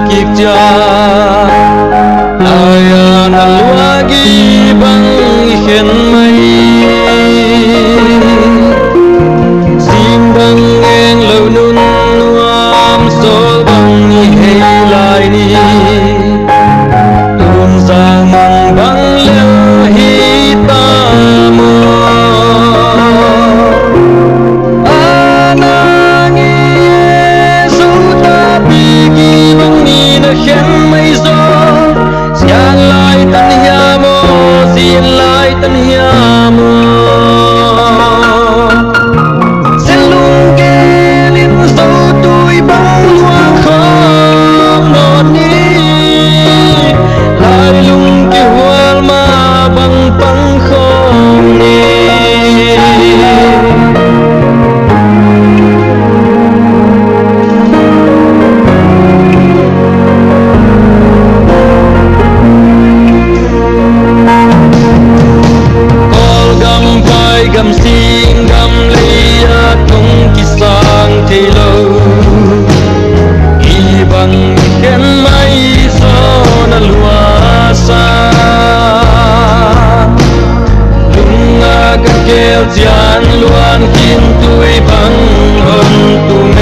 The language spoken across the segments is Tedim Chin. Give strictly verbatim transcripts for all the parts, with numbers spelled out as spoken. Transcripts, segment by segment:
kik ciang, ai-a na luah gih bang i khen mai. Sing bang eng lo, nun nuam sawl bang i hei lai ni. Tun zang bang lel hi ta maw? A nang i Jesu, tate gih bang ni na khen mai zaw. Sian lai tan hiam aw, zin lai tan hiam aw? Sia lunggel in zo tui bang luang khawm nawn ni. Lailung kihual mah bang pang khawm ni. Kawlgam, Paigam, Singgam lei-ah tong kisang thei lo. I bang khen mai zaw na luahsa. Lungah ka kel cian luan khin tui bang hong tum e.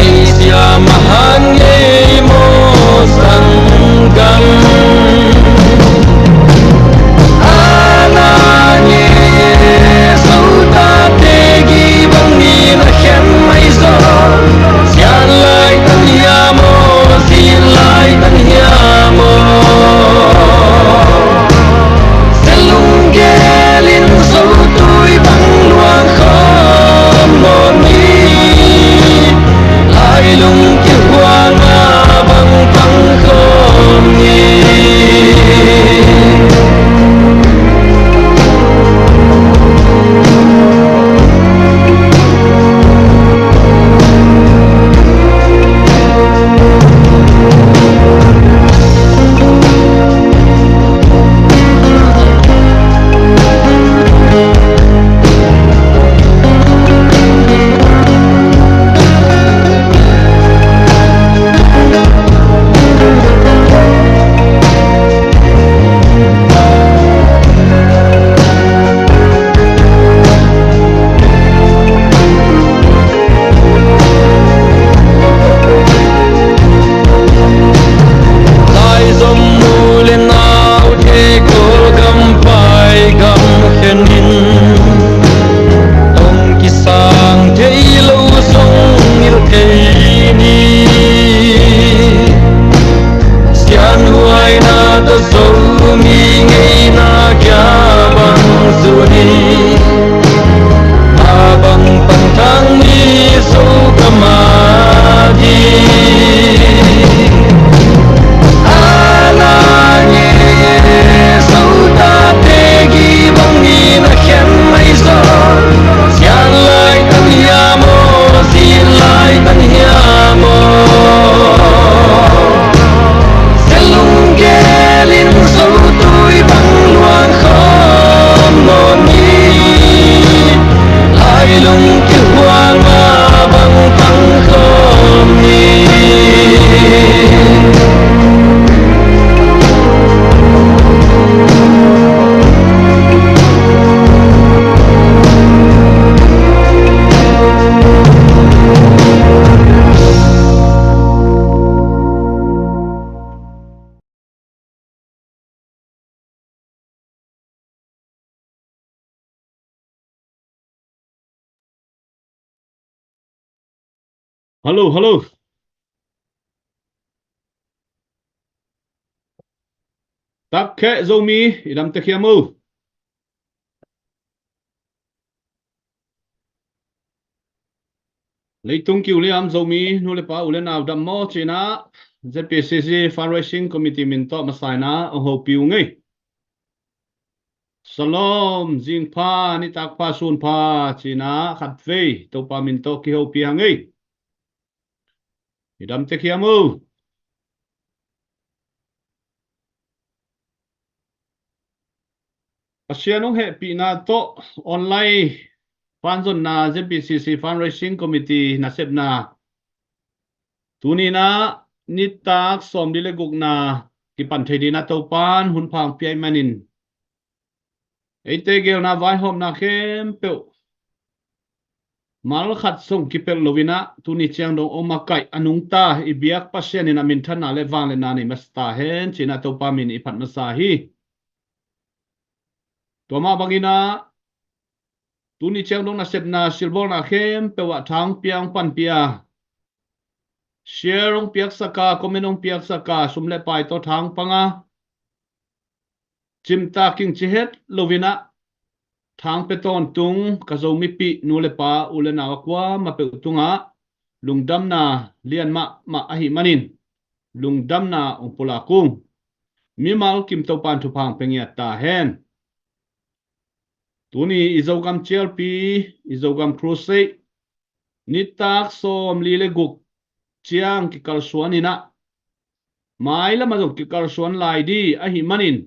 Ei siam a hang ei maw sanggam? A nang i Jesu, tate gih bang ni na khen mai zaw. Sian lai tan hiam aw, zin lai tan hiam aw? Sia lunggel in zo tui bang luang khawm nawn ni. Lailung kihual mah bang pang khawm ni. Laizom nu le naute, Kawlgam, Paigam khenin tong kisang thei lo zong hilh kei ni. Sianhuaina tawh Zomi ngeina kia bang zun hi. A bang pang thang ni zo ka ma ding. A nang i Jesu, tate gih bang ni na khen mai zaw. Sian lai tan hiam aw, zin lai tan hiam aw? Sia lunggel in zo tui bang luang khawm nawn ni. Lailung kihual mah bang pang khawm ni. Hallo, hallo. Tak kheh Zomi, i dam tek hiam uh? Leitung kiu liam Zomi nu le pa, u le nau, dam maw cihna, Z P C C Fundraising Committee min tawh masa-in a hong hopih uh ngei. Shalom, zing pha, nitak pha, sun pha cihna khatvei Topa min tawh kihopih hang ei. I dam tek hiam uh? Pasian hong hehpihna tawh online fanzonna, Z P C C Fundraising Committee nasepna Tuni-in ah nitak sawmli le gukna kipan thei dingin ah Topa'n hun pha hong pia ahih manin, eite geelna vaihawmna khempeuh mal khat zong kipelh loin ah tuni ciang dong hong makaih a nungta i biak Pasian in a minthanna le vangliatna nei masa ta hen ci-in ah Topa min i phat masa hi. Tua mah bangin ah tuni ciang dong nasepna silbawlna khempeuh ah thang pia hong panpih a, share hong piaksak a, comment hong piaksak a, sum le pai tawh thang pang a, cimtak ing ci het loin ah thang pia tawntung ka Zomipih nu le pa, u le nau a kuamah peuh tungah lungdamna lian mahmah ahih manin lungdamna hong pulak ung. Mimal kim Topa'n thupha hong pia ngiat ta hen. Tuni i Zogam cialpi, i Zogam crusade, nitak sawmli le guk ciang kikalsuan in ah, mailam ah zong kikalsuan lai ding ahih manin,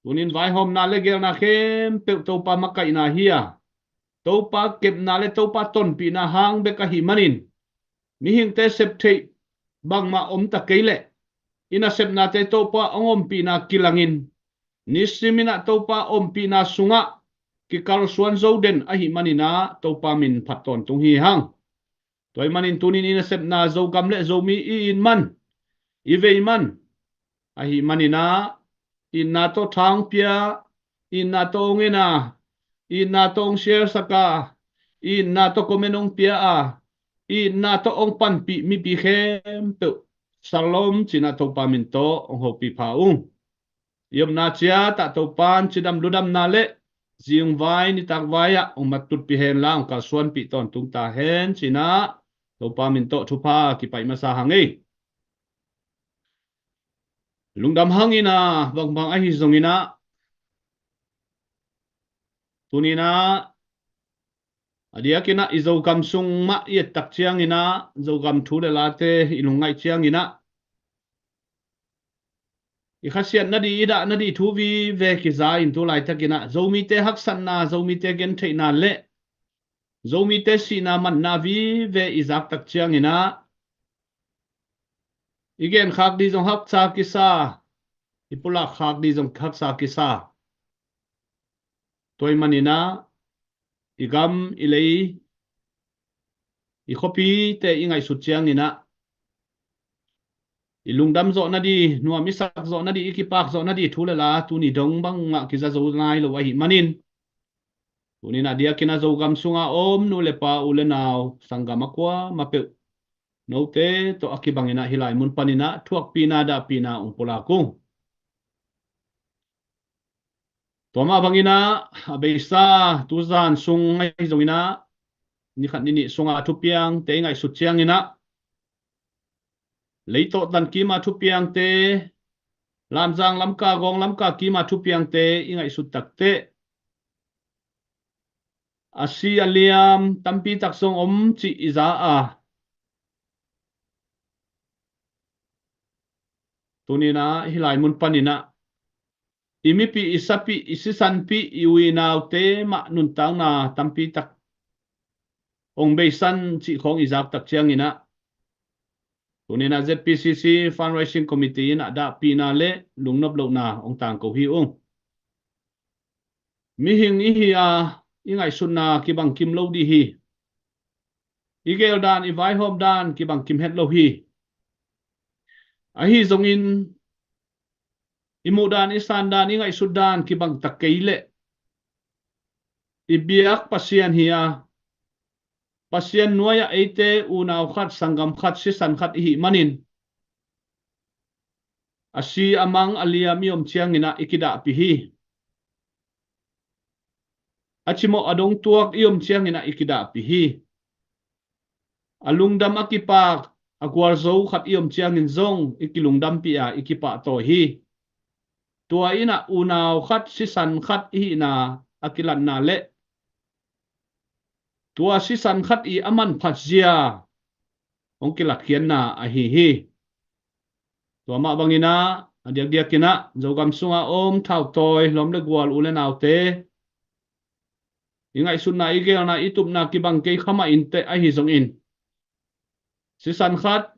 tuni-in vaihawmna le geelna khempeuh Topa makaihna hi a, Topa kepna le Topa tonpihna hang bek ahih manin, mihingte sep theih bangmah om ta kei leh, i nasepnate Topa hong ompihna kilangin, nisimin ah Topa ompihna sungah kikalsuan zo den ahih manin ah Topa min phat tawntung hi hang. Tua ahih manin tuni-in i nasepna Zogam le Zomi i it man, i vei man ahih manin ah, itna tawh thang pia, itna tawh hong en a, itna tawh hong share sak a, itna tawh comment hong pia a, itna tawh hong panpih mipi khempeuh Shalom ci-in ah Topa min tawh hong hopih pha ung. I omna ciat ah Topa'n cidam ludamna le zingvai nitakvai ah hong mattutpih hen la, hong kalsuanpih tawntung ta hen ci-in ah Topa min tawh thupha kipaih masa hang ei. Lungdam hang in ah, bangbang ahi zongin ah, tuni-in ah a diakin ah i Zogam sung mah i et tak ciangin ah, Zogam thu le late i lungngaih ciangin ah, i khasiat nading, i dah nading thu vive kiza in tu laitakin ah Zomite haksatna, Zomite gentheihna le Zomite sihna manna vive i zak tak ciangin ah, i genkhak ding zong haksa kisa, i pulakkhak ding zong haksa kisa. Tua ahih manin ah i gam, i lei, i khuapite i ngaihsut ciangin ah, i lungdam zawh nading, nuam i sak zawh nading, i kipak zawh nading thu le la tuni dong bangmah kiza zo nai lo ahih manin, tuni-in a diakin ah Zogam sunga om nu le pa, u le nau, sanggam a kuamah peuh, note tawh a kibangin ah hih lai mun panin ah thuakpihna, dahpihna hong pulak ung. Tua mah bangin ah, a beisa tuzan sung ahi zongin ah, ni khat ni nih sunga thupiangte i ngaihsut ciangin ah, leitawh tan kima thupiangte, Lamzang lamka, Gawng lamka kima thupiangte i ngaihsut takteh, a si a liam tampi tak zong om cih i za a, tuni-in ah hih lai mun panin ah i mipih, i sapih, i sisanpih, i u i naute mah nuntakna tampi tak hong beisan cih khawng i zak tak ciangin ah, tuni-in ah Z P C C Fundraising Committee in ah dahpihna le lungnop lohna hong tangko hi ung. Mihing i hi a, i ngaihsutna kibang kim lo ding hi. I geeldan, i vaihawmdan kibang kim het lo hi. Ahi zongin, i muhdan, i sandan, i ngaihsutdan kibang ta kei leh, i biak Pasian hi a, Pasian nuai-ah eite unau khat, sanggam khat, sisan khat i hih manin, a si a mang a liam i om ciangin ah i kidahpih hi. A cimawh a dongtuak i om ciangin ah i kidahpih hi. A lungdam a kipak a gualzo khat i om ciangin zong i kilungdampih a i kipahtawi hi. Tua in ah unau khat, sisan khat i hihna a kilatna le tua sisan khat i a manphat zia hong kilatkhiatna ahi hi. Tua mah bangin ah, a diakdiakin ah Zogam sunga om thautawi lawm le gual, u le naute, i ngaihsutna, i geelna, i tupna kibang kei kha mah inteh, ahi zongin sisan khat,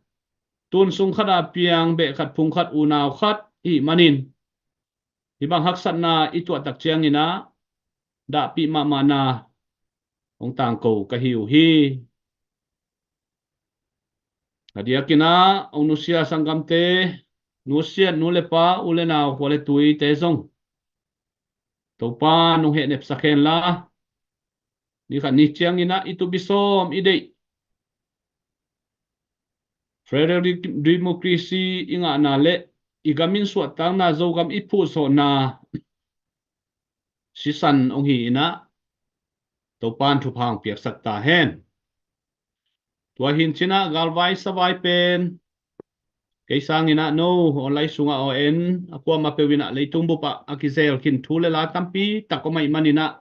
tun sung khat a piang beh khat phung khat unau khat i hih manin, hih bang haksatna i tuah tak ciangin ah dahpih mahmahna hong tangko ka hi uh hi. A diakin ah hong nusia sanggamte, nusia nu le pa, u le nau, khua le tuite zong Topa nong hehnepsak hen la, ni khat ni ciangin ah i tupi sawm i deih federal democracy i ngahna le i gam in suahtakna, Zogam i phuhsawhna sisan hong hi in ah Topan thupha hong piaksak ta hen. Tua hi in cin ah galvai savai pen kei sangin ah no online sungah aw en a, kuamah peuh in ah leitung bup ah a kizel khin thu le la tampi tak om ahih manin ah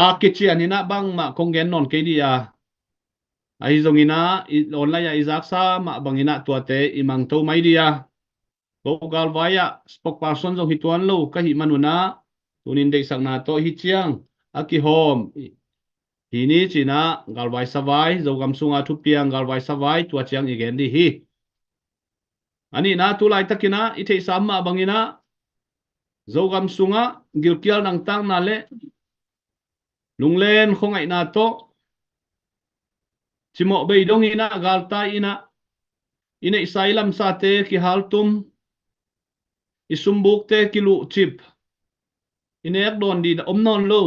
a kician in ah bangmah kong gen nawn kei dih a, ahi zongin ah i online ah i zaksa mah bangin ah tuate i mangto mai dih a, ko galvai ah spokesperson zong hi tuan lo ka hih manun ah tunin deihsakna tawh hi ciang a kihawm hi ni cin ah galvai savai, Zogam sunga thupiang galvai savai tua ciang i gen dih hi. A nihna, tu laitakin ah i theihsa mah bangin ah Zogam sungah gilkial nangtakna le lunglen khuangaihna tawh cimawh bei dongin ah galtai in ah i neihsa i lamsate kihaltum, i sumbukte kiluhcip, i nek dawn dih om nawn lo.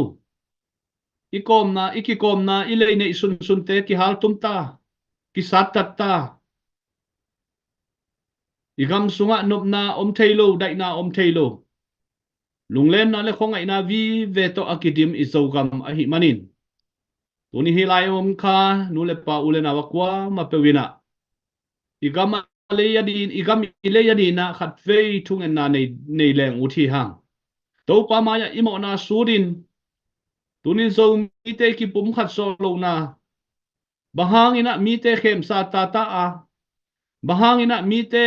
I kawmna, i kikawmna, i lei neih sunsunte kihaltum ta, kisattat ta. I gam sungah nopna om thei lo, daihna om thei lo. Lunglenna le khuangaihna vive tawh a kidim i Zogam ahih manin, tuni hih lai om kha nu le pa, u le nau a kuamah peuh in ah i gam a lei a din, i gam i lei a din ah khatvei thungetna nei, nei leng ut hi hang. Topa mai-ah i mawhna sutin, tunin Zomite i kipumkhat sawh lohna, bang hangin ah mite khemsa tata a, bang hangin ah mite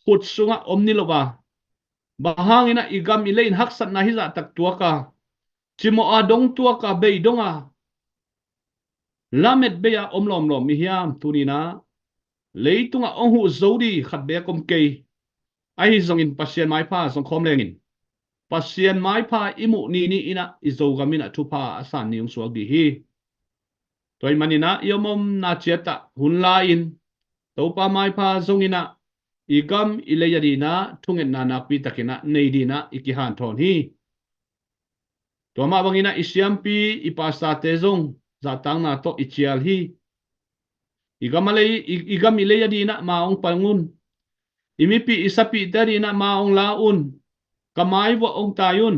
khut sungah om ni lo a, bang hangin ah i gam i lei in haksatna hizah tak tuak a, cimawh a dong tuak a, bei dong a, lamet bei a om lawmlawm i hiam? Tunin ah leitungah hong huh zo dih khat beek om kei. Ahi zongin Pasian maipha zong khawm lengin, Pasian maipha i muh ni ni in ah i Zogam in ah thupha a san ni hong suak dih hi. Tua ahih manin ah i om omna ciat ah hun la-in Topa maipha zongin ah i gam i lei a din ah thungetna nakpi takin ah nei din ah i kihanthawn hi. Tua mah bangin ah i siampi, i pastorte zong zahtakna tawh i cial hi. I gam a lei, i, i gam i lei a din ah ma hong pang un. I mipih i sapihte a din ah ma hong la un. Ka mai vuah hong tai un.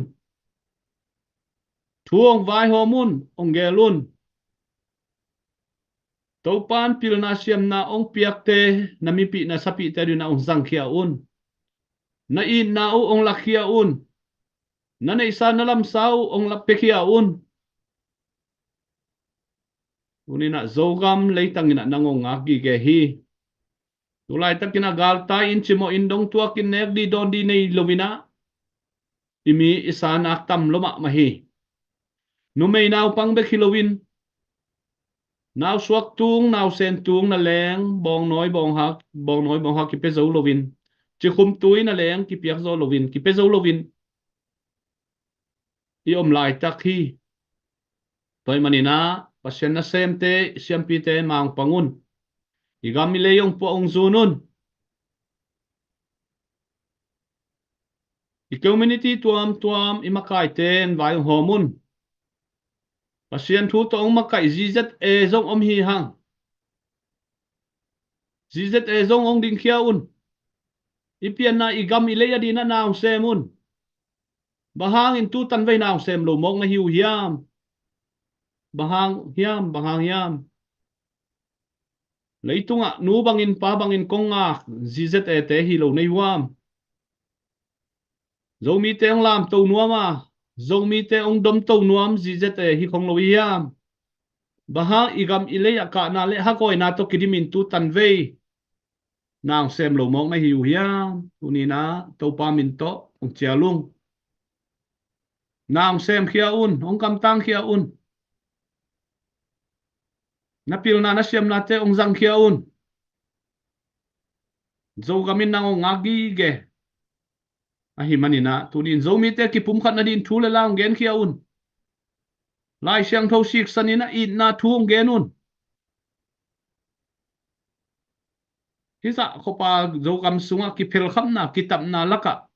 Thu hong vaihawm un, hong gel un. Topan pilna siamna hong piakte, na mipih na sapihte a din ah hong zangkhia un. Na itna uh hong lakhia un. Na neihsa na lamsa uh hong la piakhia un. Tunin ah Zogam leitang in ah nang hong ngak gige hi. Tu laitakin ah galtai in, cimawh in, dong tuak in, nek dih dawn dih nei loin ah i mi i sa nak tam lua mahmah hi. Numei naupang bek hi loin, nausuak tung, nausen tung, na leng bawngnawi bawnghak, bawngnawi bawnghak kipia zo loin, cikhum tui na leng kipiak zo loin, kipia zo loin i om laitak hi. Tua ahih manin ah Pasian nasemte, siampite ma hong pang un. I gam i lei hong puah hong zun un. I community tuamtuam, i makaite in vai hong hawm un. Pasian thu tawh hong makaih Z Z A zong om hi hang. Z Z A zong hong dingkhia un. I pianna i gam i lei a din ah na hong sem un. Bang hangin tu tanvei na hong sem lo mawk na hi uh hiam? Bang hang hiam, bang hang hiam? Leitungah nu bangin pa bangin kong ngak Z Z A te hi lo na hi uh hiam? Zomite hong lamto nuam a, Zomite hong domto nuam Z Z A hi khong lo i hiam? Bang hang i gam i lei ah kahna le hakawina tawh kidimin tu tanvei na hong sem lo mawk na hi uh hiam? Tunin ah Topa min tawh hong cial ung. Na hong semkhia un, hong kamtangkhia un. Na pilna na siamnate hong zangkhia un. Zogam in nang hong ngak gige. Ahi manin ah, tuni in Zomite kipumkhat nading thu le la hong genkhia un. Lai Siangtho siksan in ah itna thu hong gen un. Hih zah khuapa Zogam sungah kiphelkhamna, kitapna lakah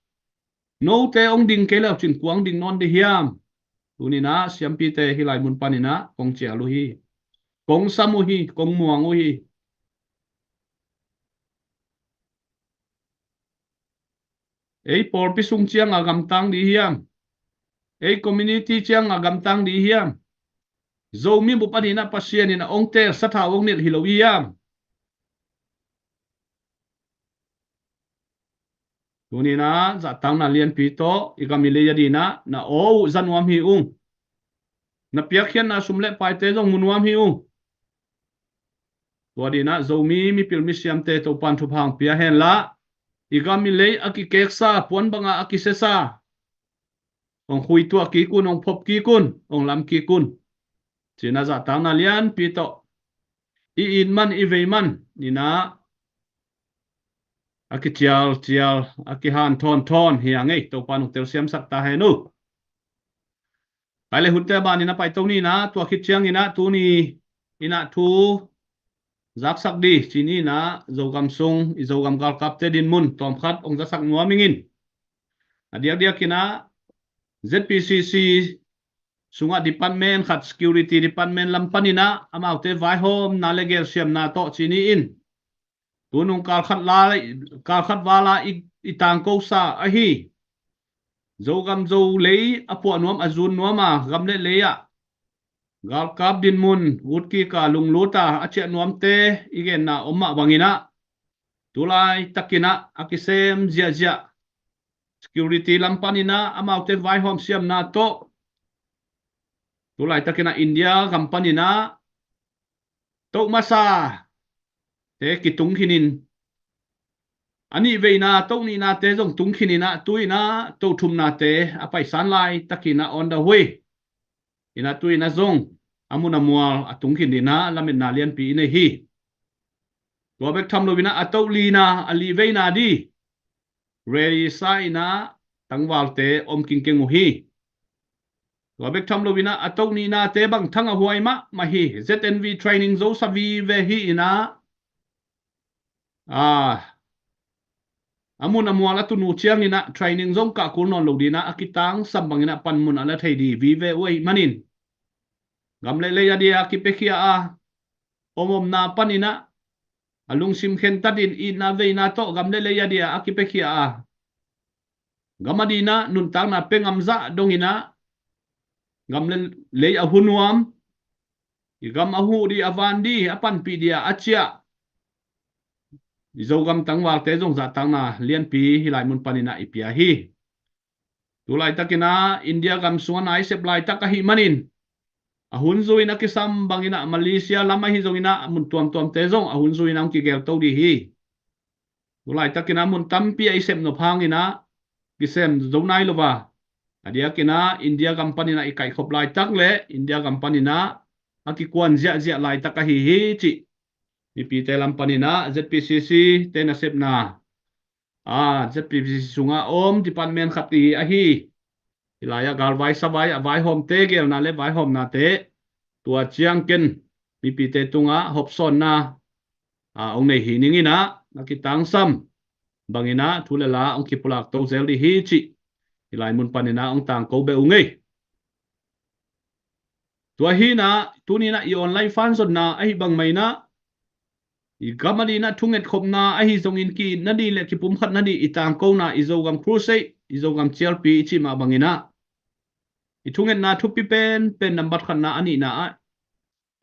note hong ding kei leu cin kua hong ding nawn ding hiam? Tuni in ah siampite hih lai mun panin ah kong cial uh hi. Kong sam uh hi, kong muang uh hi. Ei pawlpi sung ciangah gamtang ding hiam? Ei community ciangah gamtang ding hiam? Zomi bup ading ah Pasian in a hong teel sathau hong nilh hi lo hiam? Tuni in ah zahtakna lianpi tawh i gam i lei ading ah na aw uh za nuam hi ung. Na piakkhiatna sum le paite zong mu nuam hi ung. Tua ding ah Zomi mipil misiamte Topan thupha hong pia hen la, i gam i lei a kikeksa, puan bangah a kisesa, hong khuituah kik un, hong phop kik un, hong lam kik un. Ci-in ah zahtakna lianpi tawh i it man, i vei man in ah a kicialcial, a kihanthawnthawng hi a ngei. Topan hong telsiamsak ta hen uh. Pai le, hunte a ban in ah paito ni in ah, tua khit ciangin ah tuni in ah thu zaksak ding ci ni in ah, Zogam sung, i Zogam galkapte dinmun tawmkhat hong zasak nuam ing in. A diakdiakin ah Z P C C sungah department khat, security department lam panin ah amaute vaihawmna le gelsiamna tawh ci ni in, tunung kalkhat la, kalkhat vala i, i tangkosa ahi Zogam Zo lei a puah nuam, a zun nuam a, gam le lei ah galkap dinmun utkik a, lunglut a, a ciah nuamte i genna om mah bangin ah, tulai takin ah a kisem ziahziah, security lam panin ah amaute vaihawm siamna tawh, tulai takin ah India gam panin ah toh masa te kitung khin in, a nih veina toh nihnate zong tung khin in ah, tu in ah toh thumnate a paisan lai takin ah on the way in ah, tu in ah zong a mun a mual a tung khin ding in ah lametna lianpi i nei hi. Tua bek tham lo in ah a toh lina, a lih veina ding ready sa in ah tangvalte om kingkeng uh hi. Tua bek tham lo in ah a toh nihnate bang thang a huai mahmah hi. Z N V training zo sa vive hi in ah, a, a mun a mual a tun uh ciangin ah training zong kah kul nawn lo ding in ah a kitangsam bangin ah panmun a la thei ding vive uh ahih manin, gam le lei ading a kipiakhia a, om omna panin ah a lungsim khentat in itna veina tawh gam le lei ading a a kipiakhia a, gam ading ah nuntakna pia ngam zah dongin ah gam le lei a hu nuam, i gam a huh ding, a van ding, a panpih ding a a ciah i Zogam tangvalte zong zahtakna lianpi hih lai mun panin ah i pia hi. Tulai takin ah India gam sungah na i sep laitak ahih manin, a hun zui in a kisam bangin ah Malaysia lam ahi zongin ah mun tuamtuamte zong a hun zui in ah hong kigelto ding hi. Tulai takin ah mun tampi a i sep nop hangin ah kisem zo nai lo a, a diakin ah India gam panin ah i kaihkhop laitak le India gam panin ah a kikuan ziahziah laitak ahi hi cih mipite lam panin ah Z P C C te nasepna, a, Z P C C sungah om department khat i ahi, hih lai-ah galvai savai a vaihawmte gelna le vaihawmnate, tua ciang ken mipite tungah hopsawnna, a, hong nei hi ning in ah, a kitangsam bangin ah thu le la hong kipulak to zel ding hi cih hih lai mun panin ah hong tangko beh ung ei. Tua hi in ah tuni in ah i online fanzonna ahi bang mah in ah, i gam ading ah thungetkhopna ahi zongin ki-itna ding le kipumkhatna ding i tangkona, i Zogam crusade, i Zogam cialpi i cih mah bangin ah, i thungetna thupi penpen nambat khatna a nihna ah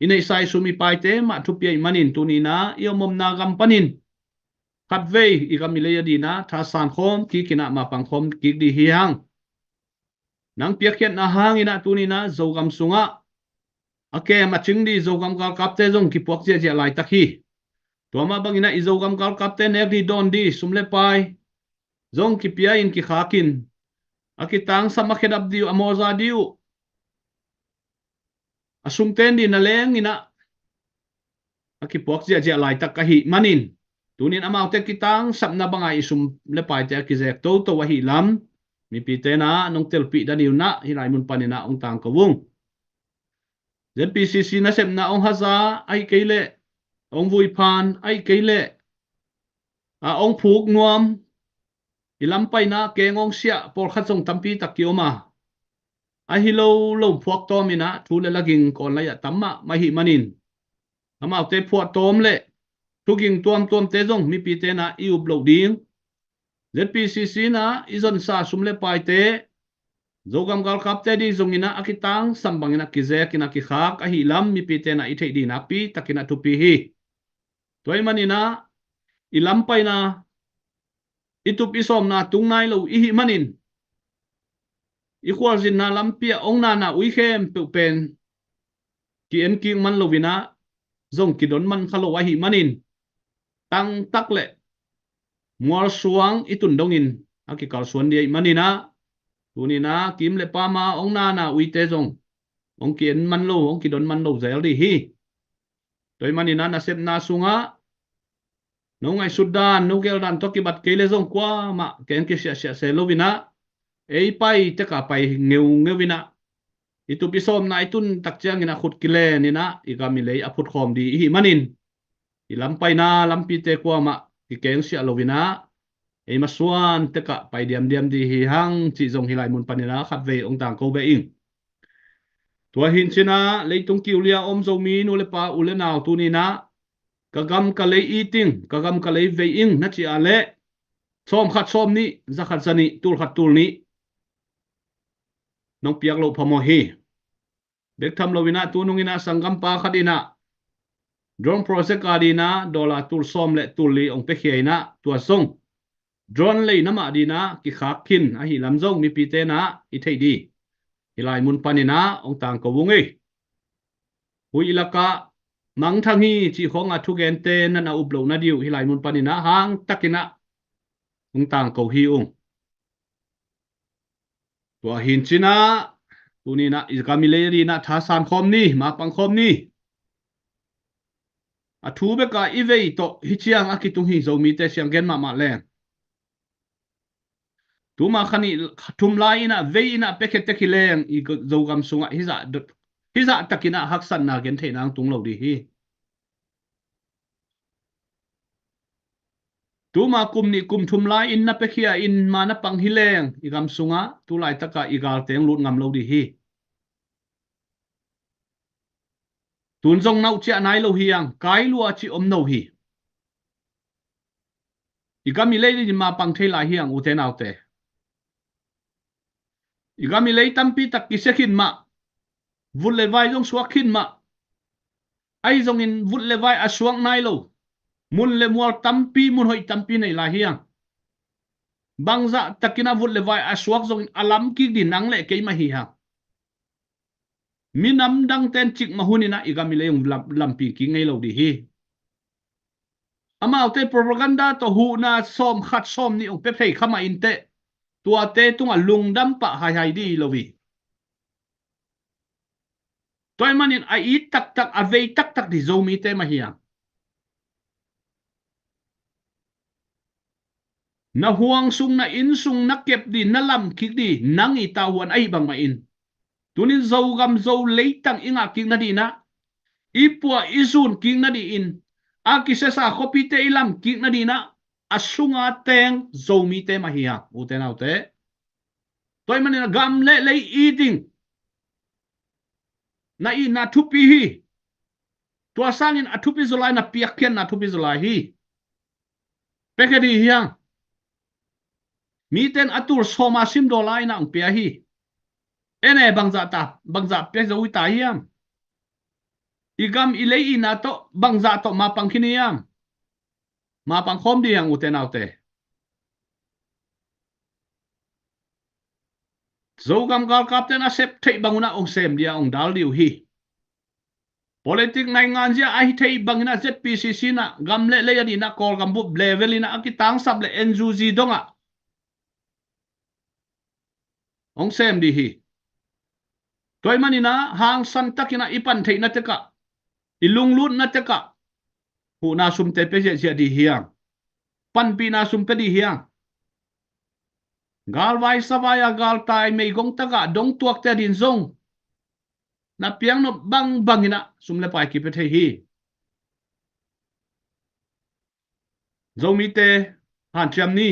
i neihsa i sum i paite mah thupi ahih manin tuni in ah i om omna gam panin khatvei i gam i lei ading ah thasan khawm kik in ah mapang khawm kik ding hi hang. Nang piakkhiatna hangin ah tuni in ah Zogam sungah a kem a cing ding Zogam galkapte zong kipuak ziahziah laitak hi. Tua mah bangin ah i Zogam galkapte nek ding dawn ding sum le pai zong kipia in kikhak in, a kitangsam a khedap ding uh, a mawza ding uh, a sumten ding na leng in ah a kipuak ziahziah laitak ahih manin, Tunin amaute kitangsapna banga i sum le paite a kizek toto ahih lam mipite na nong telpih dan i unah hih lai mun paninah hong tangko ung. Z P C C nasepna hong haza ahih kei leh, hong vuiphan ahih kei leh, a hong phuk nuam, i lampaina keng hong siah pawlkhat zong tampi tak ki-om a, ahi lo lo phuaktawm inah thu le laging kawnlai ah tam mahmah ahih manin amaute phuahtawm le thuging tuamtuamte zong mipite na i up loh ding. Z P C C na i zonsa sum le paite Zogam galkapte ding zonginah a kitangsam banginah kizek inah kikhak ahih lam mipite na i theih ding nakpi takinah thupi hi. Tua ahih maninah i lampaina i tup i sawmna tung nai lo ihih manin i khualzinna lampi ah hong nana ui khempeuh pen ki-en kik man loinah zong kidon man kha lo ahih manin tangtak le mualsuang i tun dongin a kikalsuan ding ahih maninah tuninah kim le pama hong nana uite zong hong ki-en man lo, hong kidon man lo zel ding hi. Tua ahih maninah nasepna sungah no ngaihsut dan, no gel dan tawh kibat kei le zong kuamah keng kisiahsiah se loinah ei pai teka pai ngeungeu inah i tup i sawmna i tun tak ciangin a khut kilen inah i gam i lei a phutkhawm ding ihih manin i lampaina lampite kuamah kikengsiah loinah ei masuan tekah pai diamdiam ding hi hang cih zong hih lai mun paninah khatvei hong tangko beh ing. Tua hi cinah leitung kiulia om Zomi nu le pa u le nau tuninah ka gam ka lei it ing, ka gam ka lei vei ing na cih ah leh sawmkhat sawmnih, zakhat zanih, tulkhat tulnih nong piak loh phamawh hi. Bek tham loinah tununginah sanggampa khat inah drone project a dinah dollar tul sawm le tul li hong piakhia inah tua zong drone leina mah dinah kikhak khin ahih lam zong mipite na i theih ding hih lai mun paninah hong tangko ung ei. Huih lakah mangthang hi cih khawngah thugente nan a up lohna ding uh hih lai mun paninah hang takinah hong tangko hi ung. Tua hi cinah tuninah i gam i lei dinah thasan khawm ni, mapang khawm ni. A thu beka i vei tawh hi ciang a kitung hi Zomite siang gen mahmah leng. Tuma kha nih thum lai inah vei inah piakhia tek hi leng i Zogam sungah hizah, hizah takinah haksatna gentheihna hong tung lo ding hi. Tuma kum nih kum thum lai in na piakhia in ma na pang hi leng i gam sungah tulaitaka i galteng lut ngam lo ding hi. Tun zong nauhciah nai lo hi ang, kai lua cih om no hi. I gam i lei din mapang thei lai hi ang ute naute. I gam i lei tampi tak kisia khin mah, vut le vai zong suak khin mah. Ahi zongin vut le vai a suak nai lo mun le mual tampi, mun hoih tampi nei lai hi ang. Bangzah takinah vut le vai a suak zongin a lam kik ding nang le kei mah hi hang. Minam dangten cikmah huninah i gam i lei hong lam, lampi kik ngei lo ding hi. Amaute propaganda tawh huhna sawmkhat sawmnih hong pia thei kha mah inteh tuate tungah lungdam pah haihai ding hi lo hi. Tua ahih manin a it taktak, a vei taktak ding Zomite mah hi ang. Na huang sung, na inn sung, na kep ding, na lam kik ding nang i tahuan ahi bangmah in tunin Zogam Zo leitang i ngah kik nadinah, i puah i zun kik nadingin, a kisiasa khuapite i lam kik nadinah a sunga teng Zomite mah hi a, ute naute. Tua ahih manin a gam le lei it ding na itna thupi hi. Tua sangin a thupi zaw lai, na piakkhiatna thupi zaw lai hi. Pia khe ding hi hang. Mite in a tul sawma sim dollar in a hong pia hi. En e, bangzah ta, bangzah pia zo hi ta hiam? I gam i lei itna tawh bangzah tawh mapang khin hiam? Mapang khawm ding hi hang ute naute. Zogam galkapte in a sep theih bang unah hong sem ding a hong dal ding uh hi. Politik naingan zia ahi theih bangin a Z P C C in a gam le lei a dingin a Kawlgam bup level in a kitangsap le N U G dongah hong sem ding hi. Tua ahih manin a hangsan takin a i pan theihna tekah, i lunglutna tekah huhna sumte pia ziahziah ding hi hang. panpihna sum pia dih hiang. Galvai savai a galtai meigong tagah dong tuakte adin zong na piaknop bangbang inah sum le pai kipia thei hi. Zomite hanciam ni.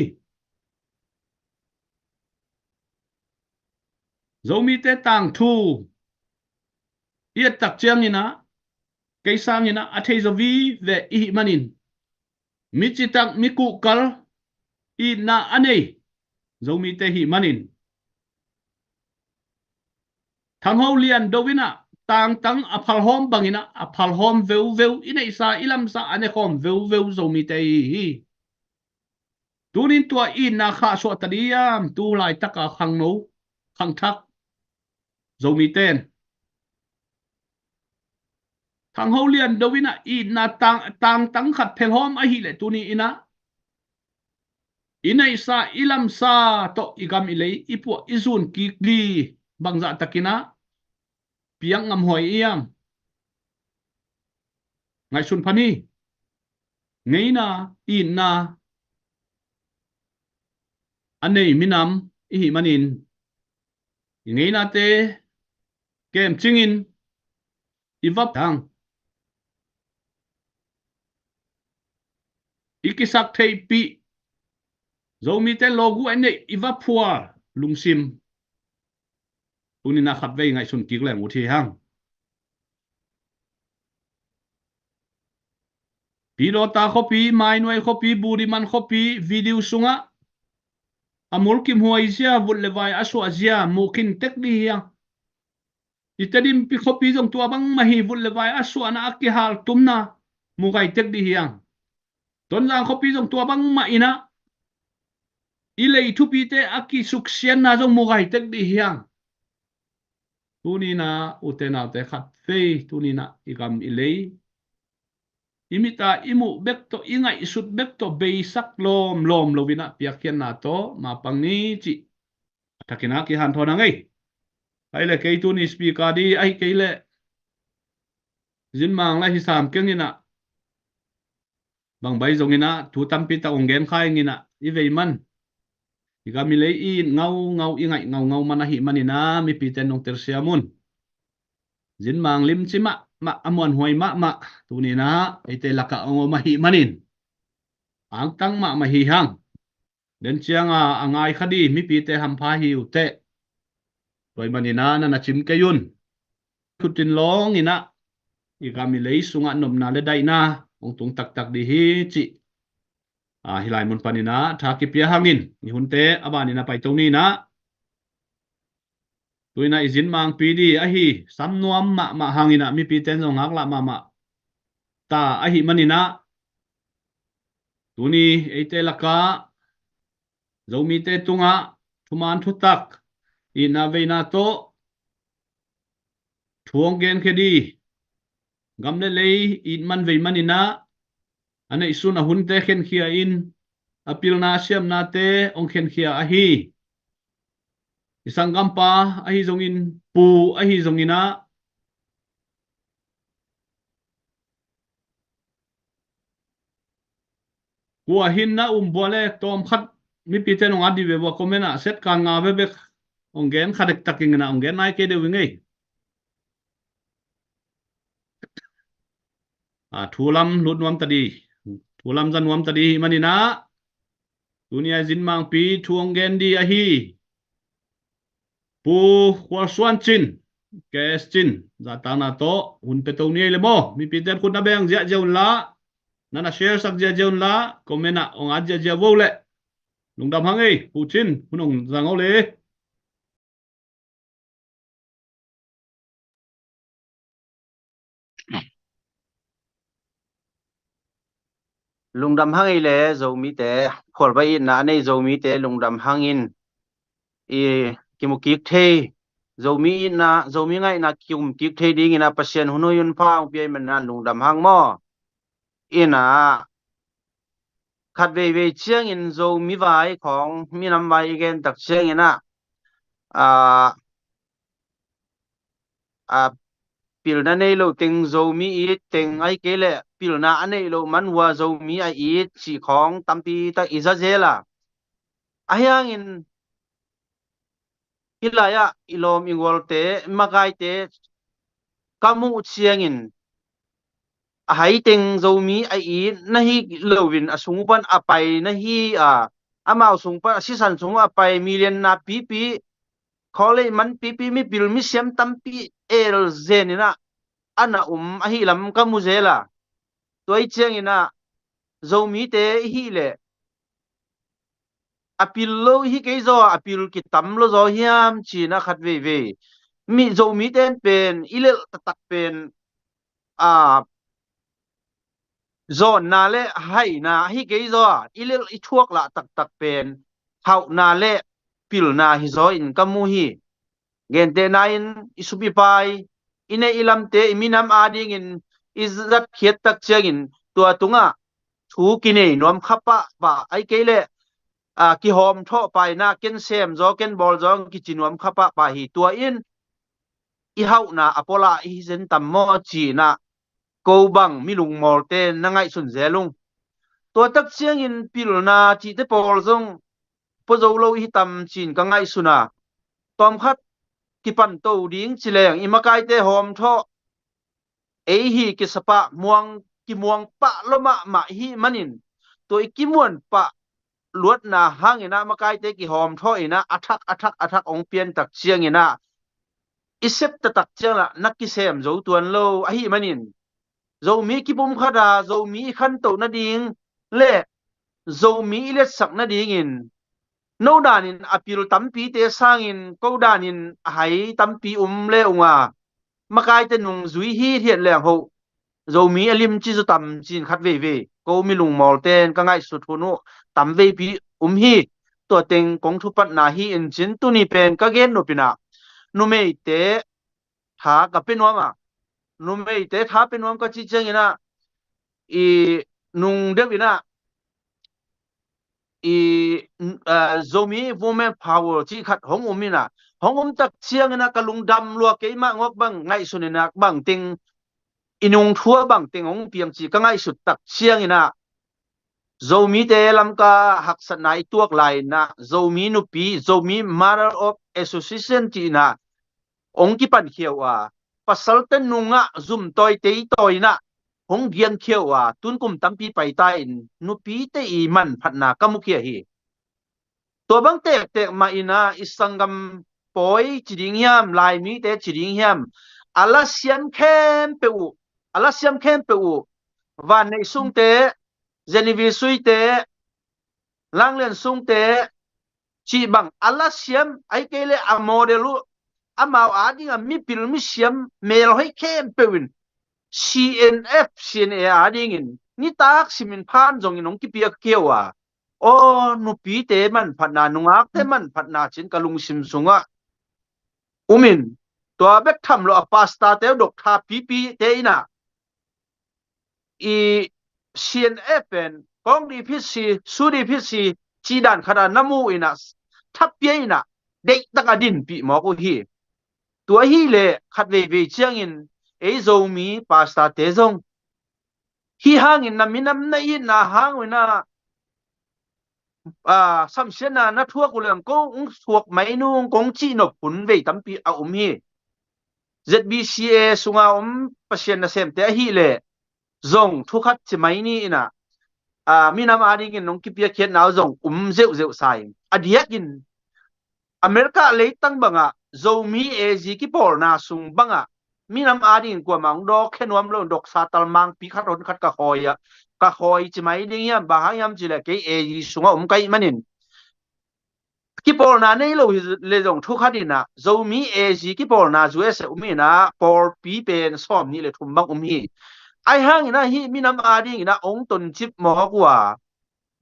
Zomite tangthu i et tak cianginah kei sanginah a thei zaw vive i hih manin, mi citak mi kuhkal itna a nei Zomite hih manin, Thangho Lian Do inah tangtang a phalhawm banginah a phalhawm veuveu, i neihsa i lamsa a nekhawm veuveu Zomite i hi hi. Tunin tua itna khahsuah ta diam tu laitaka khangno khangthak Zomiten? Thangho Lian Do inah itna tang, tangtang khat phalhawm ahih leh tuni inah i neihsa i lamsa tawh i gam i lei i puah i zun kik dih bangzah takinah piak ngamhuai iam? Ngaihsun phan hi. Ngeina itna a nei minam i hih manin i ngeinate kemcingin i va phang, i kisak theihpih, Zomite lawgu a neih i va phual lungsim. Tunina khatvei ngaihsun kik leng ut hi hang. Pidawta khuapi, Mainuai khuapi, Budiman khuapi video sungah a mulkimhuai zia, vut le vai a suah zia muh khin tek dih hiang. I Tedimpi khuapi zong tua bangmah hi, vut le vai a suahna a kihaltumna muh gai tek dih hiang. Tonzang khuapi zong tua bangmah inah i lei thupite a kisuksiatna zong muh gai tek dih hiang. Tunina ute naute khatvei tunina i gam i lei i mita i muh bek tawh i ngaihsut bek tawh beisak lawmlawm loinah piakkhiatna tawh mapang ni cih a thakinah kihanthawn a ngei. Ahi le kei tuni speaker dih ahi kei le zinmang la hi sam kenginah bangbai zonginah thu tampi tak ong gen kha inginah i vei man i gam i lei i it ngaungau i ngaih ngaungau man ahih maninah mipite nong telsiam un. Zinmang limci mahmah a muanhuai mahmah tuninah eite lakah ong om ahih manin angtang mahmah hi hang. Den cianga a ngai kha dih mipite hampha hi uh teh. Tua ahih maninah na na cim kei un. Thutin lawnginah i gam i lei sungah nopna le daihna hong tung taktak dih hi cih a, hih lai mun paninah tha kipia hangin i hunte a baninah paito ninah. Tuinah i zinmangpi dih ahi sam nuam mahmah hanginah mipite in zong ngaklah mahmah ta ahih maninah tuni eite lakah Zomite tungah thuman thutak itna veina tawh thu hong genkhia dih, gam le lei it man vei maninah a neihsun a hunte khenkhia in a pilna siamnate hong khenkhia ahi. I sanggampa ahi zongin, pu ahi zonginah kua hin na um bua le tawm khat mipite nong at dih ve bua comment ah set kan nga vevek hong gen kha dektak inginah hong gen nai kei deuh i ngei. A, thu lam lut nuam ta dih, thu lam za nuam ta dih hih maninah tuni a zinmangpi thu hong gen dih ahi Pu Khual Suan Cin, K S Cin zahtakna tawh hun pia to ni ei le maw? Mipite khut na beng ziahziah unla, na na share sak ziahziah unla, comment ah hong at ziahziah vo leh. Lungdam hang ei, Pu Cin, hun hong zang o le. Lungdam hang ei le Zomite, khualvai itna a nei Zomite lungdam hangin i kimu kik thei, Zomi itna, Zomi ngaihna kimu kik thei dinginah Pasian hun hoih hun pha hong pia i maninah lungdam hang maw? Inah khat veivei ciangin Zomi vai khawng minam vai i gen tak cianginah a, a, pilna nei lo teng Zomi it teng, ahih kei leh pilna a neih loh man uh a Zomi a it cih khawng tampi tak i za zel a. Ahi hangin hih lai-ah i lawm i gualte, i makaite ka muh ciangin a hai teng Zomi a it na hi loin a sung pan a pai na hi a, amau sung pan a sisan sung a pai, milian na pipi, college man pipi, mipil misiam tampi el zen in ah a na um ahi lam ka mu zel a. Tua hi ciangin ah Zomite i hih leh a pil lo i hi kei zaw a, a pil kitam lo zaw hiam ci-in ah khat veivei mi Zomite in pen i lelh taktak pen a zawnna le haina ahi kei zaw a, i lelh i thuak lah taktak pen hauhna le pilna hi zaw in ka mu hi. Gentehna in i sup i pai, i neih i lamte, i minam adingin i zatkhiat tak ciangin tua tungah thu kinei nuam kha pahpah, ahih kei leh a, kihawm thawh pah in ah, ken sem zaw, ken bawl zaw kici nuam kha pahpah hi. Tua in i hauhna a pualah i hi zen tam maw ci-in ah ko bang mi lungmawlte na ngaihsun zel ung. Tua tak ciangin pilna cihte pawl zong pua zo lo i hi tam ci-in ka ngaihsun a. Tawmkhat kipan to ding ci leng i makaite hawm thawh ei hi kisapah muang, kimuang pah lo mahmah i hih manin tua i kimuan pah luatna hangin ah makaite kihawm thawh in ah a thak a thak a thak hong pian tak ciangin ah i sep taktak ciangin ah na kisem zo tuan lo ahi manin Zomi kipumkhat a Zomi i khantoh nading le Zomi i liatsak nadingin no danin a pil tampite sangin ko danin a hai tampi um le ung a, makaite nungzui hi hiat leng hoh Zomi a limci zaw tam ci-in khat veivei ko mi lungmawlte in ka ngaihsut hun uh tam veipi um hi. Tua teng kong thupatna hi in cin tuni pen ka gen nop in ah numeite tha ka pia nuam a, numeite tha pia nuam ka cih ciangin ah i nung deuh in ah i, a, Zomi Women Power cih khat hong um in ah, hong um tak ciangin ah ka lungdam lua, keimah ngawk bang ngaihsun in ah bangteng i nungthua bangteng hong piang ci ka ngaihsut tak ciangin ah Zomite lam ka haksatna i tuak lai in ah Zomi nupi, Zomi Mother of Association ci-in ah hong kipankhia uh a, pasalte nungah zumtawi teitawi in ah hong giankhia uh a, tun kum tampi paita in nupite i manphatna ka mukhia hi. Tua bang tektek mah in ah i sanggam pawi ci ding hiam, Laimite ci ding hiam, a lasiam khempeuh uh, a lasiam khempeuh uh, Vanneih Sungte, Genevieve Suite, Langlian Sungte cih bang a lasiam, ahih kei leh a model uh, amau ading a mipil misiam melhoih khempeuh in C N F, C N A adingin nitak simin phan zongin hong kipiakkhia uh a, aw, nupite manphatna, nungakte manphatna ci-in ka lungsim sungah um in, tua bek tham lo a pastorte uh, doctor pipite in ah i C N F pen kawng dip hi si, su dip hi si, cih dan khat a na mu in ah, thapia in ah, deihtak a dinpih mawk uh hi. Tua hi leh khat veivei ciangin ei Zomi pastorte zong hih hangin na minam na itna hang uh in ah, a, samsiatna na thuak uh leng ko hong suak mai nung kong cih nop hun vei tampi a um hi. Z B C A sunga om Pasian nasemte ahih leh zong thukhat ci mai ni in ah, a, minam adingin nong kipiakkhiatna uh zong um zeuhzeuh sa in, a diakin America leitang bangah Zomi A G kipawlna sung bangah minam adingin kuamah hong dawk khe nuam lo, doksa talmangpi khat hon khat ka khawi ah, ka khawi ci mai ding hiam, bang hang hiam cih leh kei A G sungah om ka hih manin kipawlna nei lo hi leh zong thukhat in ah, Zomi A G kipawlna U S A um in ah pawlpi pen sawm nih le thum bang um hi. Ahi hangin ah hih minam adingin ah hong toncip mawk uh a,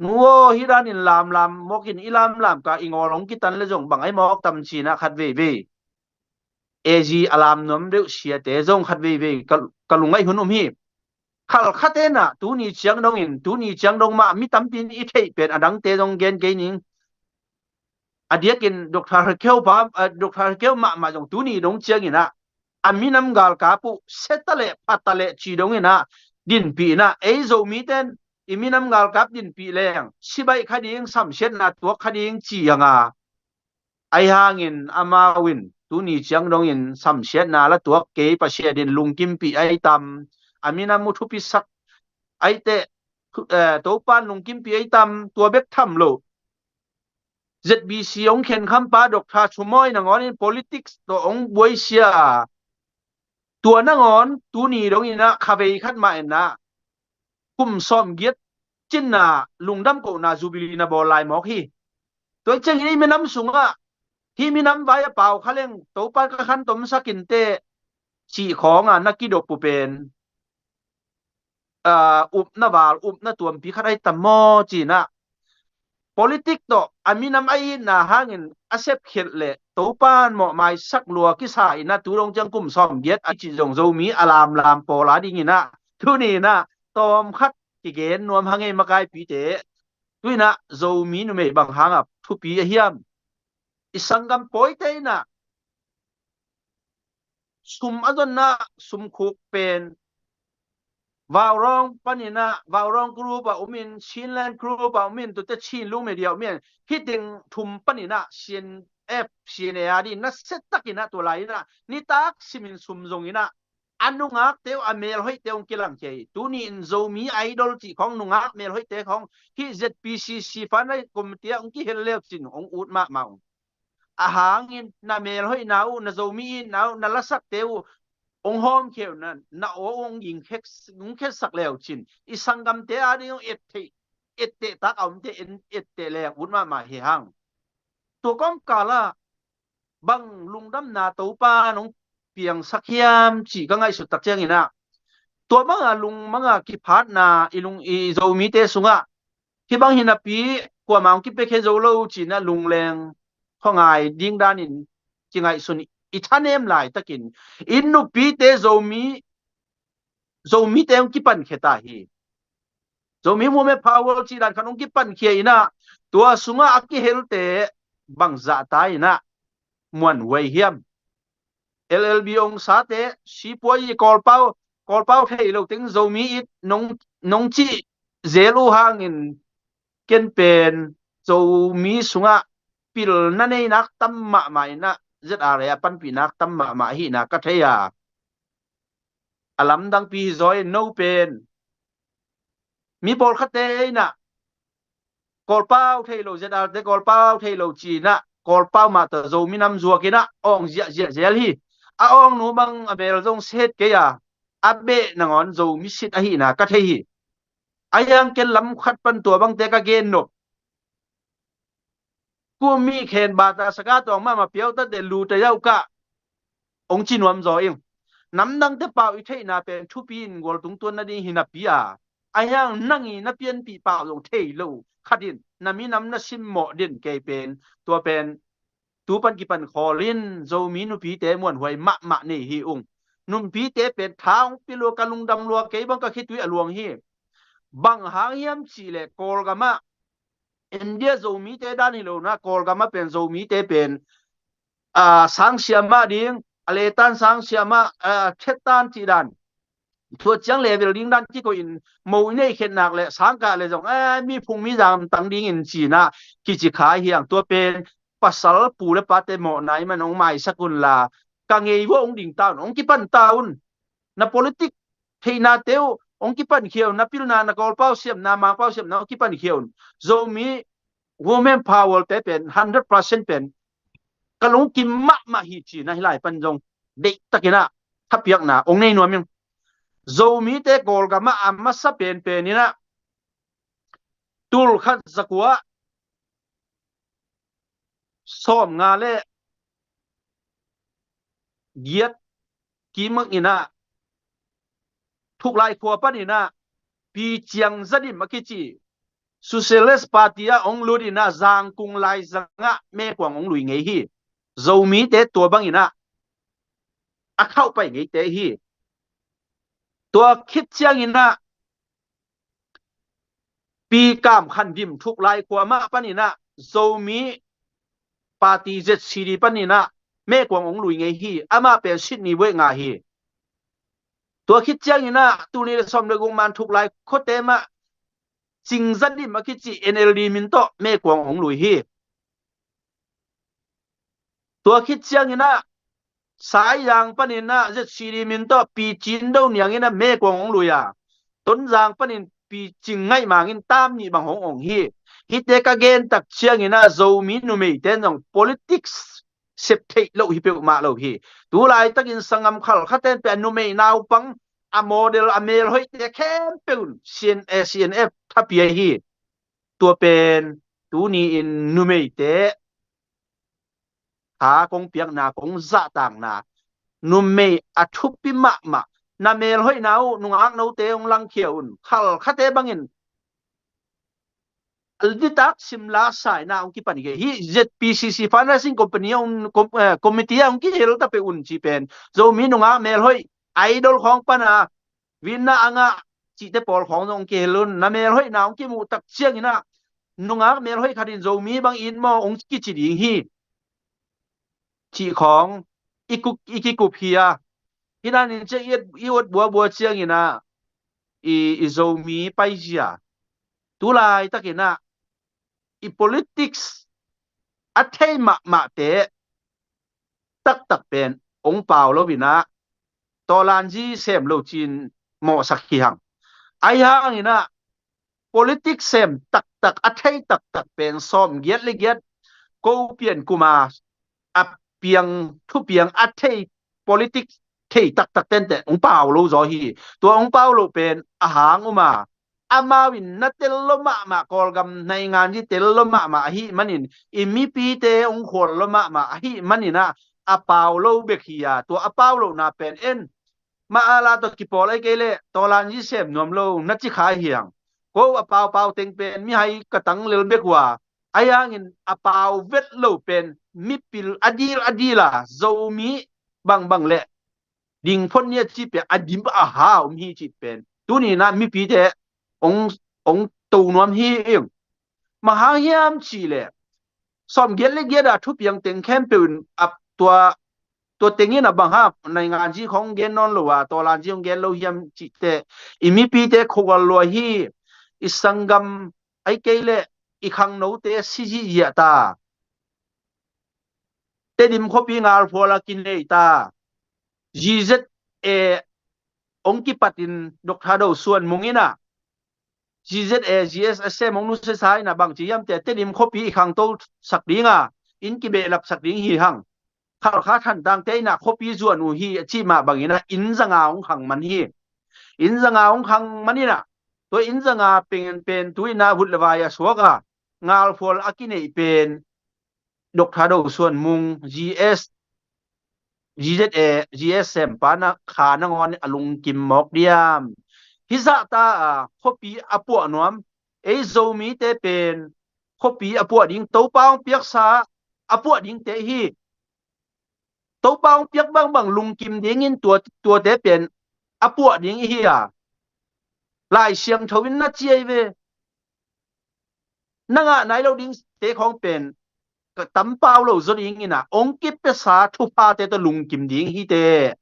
nu aw, hih danin lamlam mawk in, i lamlam ka i ngawl hong kitan leh zong bang ai mawk tam ci-in ah khat veivei A G a lam nuam deuh siate zong khat veivei ka, ka lungngaih hun um hi. Khalkhatte in ah tuni ciang dongin, tuni ciang dong mah mi tampi in i theih pen, a dangte zong gen kei ning. A diakin Doctor Hakeu pa, a, Doctor Hakeu mahmah zong tuni dong ciangin ah a minam galkap uh, se ta leh, pha ta leh ci dong in ah, dinpih in ah, ei Zomite in i minam galkap dinpih leng, sibaih kha ding, samsiatna tuak kha ding ci hang a. Ahi hangin amau in tuni ciang dongin samsiatna la tuak kei, Pasian in lungkimpih ahi tam, a minam uh thupisak ahi teh, eh, Topan lungkimpih ahi tam, tua bek tham lo. Z B C hong khenkhampa Doctor Chum Mawi nangawn in politics tawh hong buaisia. Tua nangawn tuni dongin ah khavei khat mah in ah kum sawmgiat cinna lungdam kohna Jubilee na bawl lai mawk hi. Tua ciangin ei minam sungah hih minam vai a pau kha leng Topa ka khan tomsak in teh cih khawng a na kidop uh pen, aa, upna val, upna tuampi khat ahi tam maw ci-in ah, politik tawh a minam a itna hangin a sepkhialh leh Topan mawhmaisak lua kisa in ah, tu dong ciang kum sawmgiat a cih zong Zomi a lamlam pawl a dingin ah, tuni in ah tawmkhat kigen nuam hang ei makaipite. Tu in ah Zomi numei bang hangah thupi a hiam? I sanggam pawite in ah sum a zonna sumkhuk pen Vaurong panin ah, Vaurong group a um in, Chinland group a um in, tuate Chinlung media um in, hih teng thum panin ah C N F, C N A a ding nasia takin ah tua lai in ah nitak simin sum zongin ah a nungakte uh, a melhoihte uh hong kilangkhia hi. Tuni in Zomi Idol cih khawng nungak melhoihte khawng hih Z P C C fan a committee ah hong kihel le uh cin hong ut mahmah uh. A hangin na melhoihna uh, na Zomi itna uh, na lasakte uh hong hawmkhia uh, na, na aw uh hong ging khek, hong khetsak le uh cin, i sanggamte a ding hong et theih, etteh tak a omte en, etteh le uh ut mahmah hi hang. Tua kawmkal ah bang lungdamna Topa nong piangsak hiam cih ka ngaihsut tak ciangin ah, tua banga lung banga kiphatna i lung, i Zomite sungah hih bang hi napi kuamah hong kipia khe zo lo ci-in ah lungleng khuangai ding danin kingaihsun i thanem laitakin i nupite Zomi, Zomite hong kipankhia ta hi. Zomi Women Power cih dan khat hong kipankhia in ah, tua sungah a kihelte bangzah ta in ah muanhuai hiam? L L B ong sate, sipuai i Kawlpau, Kawlpau thei lo teng Zomi it nong, nong cih zel uh hangin ken pen Zomi sungah pilna neinak tam mahmah in ah, Z R A a panpihnak tam mahmah ahihna ka thei a. A lamdangpi hi zaw in no pen mi pawlkhatte in ah Kawlpau thei lo, Z R te Kawlpau thei lo ci-in ah Kawlpau mah tawh Zomi nam zuak in ah awng ziahziah zel hi. A awngnu bang a mel zong set kei a, a beh nangawn Zomi sit ahihna ka thei hi. A hiang ken lam khat pan tua bangte ka gen nop. Kumi khen bata saka tuang mahmah piautate lute yauh kah ong ci nuam zaw ing. Namdangte pau i theihna pen thupi in gualtung tuan nading hi napi a, a hiang nang i na pianpih pau zong thei lo khat in na minam na simmawh den kei pen, tua pen tu pan kipan khawl in Zomi nupite muanhuai mahmah nei hi ung. Nupite pen tha ong pia lua, ka lungdam lua, kei bang ka khitui a luang hi. Bang hang hiam cihleh Kawlgamah India Zomite dan hi lo na, Kawlgamah pen Zomite pen, a, sang siamah ding, a letan sang siamah, a, khetan cih dan. Tua ciang level ding dan kikoih in mo i neih khetnak le sangkah le zong, a, mi phung mi zam tang dingin cina kici khai hiang, tua pen pasal pu le pate mawhna i man ong maisak unla, ka ngei vua ong ding ta un, ong kipan ta un. Na politik theihnate uh ong kipan khia un, na pilna, na Kawlpau siamna, Mangpau siamna ong kipan khia un. Zomi women power te pen hundred percent pen ka lungkim mahmah hi cina hi lai pan zong deihtakinah thapiakna ong nei nuam ing. Zomite Kawlgamah a masa penpeninah tul khat zakua sawmnga le giat kimak inah Thuklai khua paninah Pi Ciang Za Dim a kici Socialist Party ah ong lut inah Zangkung laizangah mekuang ong lui ngei hi. Zomite tua banginah a khauh pai ngeite hi. Tua khit cianginah Pi Kam Khan Dim Thuklai khua mah paninah Zomi Party Z C D paninah Mekuang hong lui ngei hi. Amah pen Sydney buaih nga hi. Tua khit ciangin ah tul nih le sawm le guk man thuk lai khuate mah Cing Za Dim a kici N L D min tawh Mekuang hong lui hi. Tua khit ciangin ah Saizang panin ah Z C D min tawh Pi Cin Do Niang in ah Mekuang hong lui a, Tonzang panin Pi Cing Ngaih Mang in tam nih bang hong ong hi. Hihte ka gen tak ciangin ah Zomi numeite in zong politics sep theih loh hi peuhmah lo hi. Tu laitakin sanggam Khalkha ten pen a numei naupang, a model, a melhoihte khempeuh in C N, eh, C N F thapiak hi. Tua pen tuni-in numeite tha kong piakna, kong zahtakna, numei a thupi mahmah, na melhoihna uh nungak note hong langkhia un. Khalkhate bangin nitak simla saina hong kipan hi. Hih Z P C C fundraising company a um, com, eh, committee a hong kihel ta peuh un ci pen Zomi nungak melhoih, idol khawng pana vinna a ngah cihte pawl khawng zong hong kihel un. Na melhoihna hong kimuh tak ciangin ah nungak melhoih khat in Zomi bang it maw hong kici ding hi cih khawng i kuk, i kikup hi a. Hih danin ciang i et, i uat buabua ciangin ah i, i Zomi paizia tu laitakin ah i politics a thei mahmahte taktak pen hong pau lo in ah tawlanzi sem lo cin mawhsak hi hang. Ahi hangin ah politics sem taktak, a thei taktak pen sawm giat le giat ko pian kuma a piang, thupiang a thei, politics thei taktak tente hong pau lo zaw hi. Tua hong pau lo pen a hang um a, amau in na tel lo mahmah, Kawlgam naingan hi tel lo mahmah ahih manin, i mipite hong khual lo mahmah ahih manin ah a pau lo bek hi a. Tua a pau lohna pen en mah a la tawh kipawl ahi kei leh tawlanzi sem nuam lo na ci kha hi hang. Ko a paupau teng pen mihai ka tang lel bek uh a, ahi hangin a pau vet lo pen mipil a dil a dil a, Zomi bangbang le dingphot ni a ci pen a dim a ha om hi cih pen tuni-in ah mipite hong, hong to nuam hi ing. Bang hang hiam cih leh sawm giat le giat a thupiang teng khempeuh in a tua, tua tengin a bang hang nainganzi khawng gen nawn lo a, tawlanzi hong gen lo hiam cih teh, i mipite khual lua hi. I sanggam ahi kei leh i khangnote si ziahziah ta. Tedim khuapi Ngalphual a kinei ta. G Z A hong kipatin Doctor Do Suan Mung in ah G Z A, G S A sem hong nusiasa in ah bangci hiam teh, Tedim khuapi i khangto sak ding a, inn kibehlap sak ding hi hang. Khalkha thantangte in ah khuapi zuan uh hi a cih mah bangin ah inn zanga hong khang man hi. Inn zanga hong khang man in ah tua inn zanga pen, pen tu-in ah vut le vai a suak a, Ngalphual a kineih pen Doctor Do Suan Mung, G S, G Z A, G S sempa na kha nangawn a lungkim mawk diam? Hih zahta a khuapi a puah nuam, ei Zomite pen khuapi a puah ding, Topa hong piaksa a puah dingte hi. Topa hong piak bangbang lungkim dingin tua, tuate pen a puah ding i hi a, Lai Siangtho in na ciai ve. Na ngah nai lo dingte khawng pen ka tampau lo zaw dingin ah hong kipiasa thuphate tawh lungkim ding hi teh,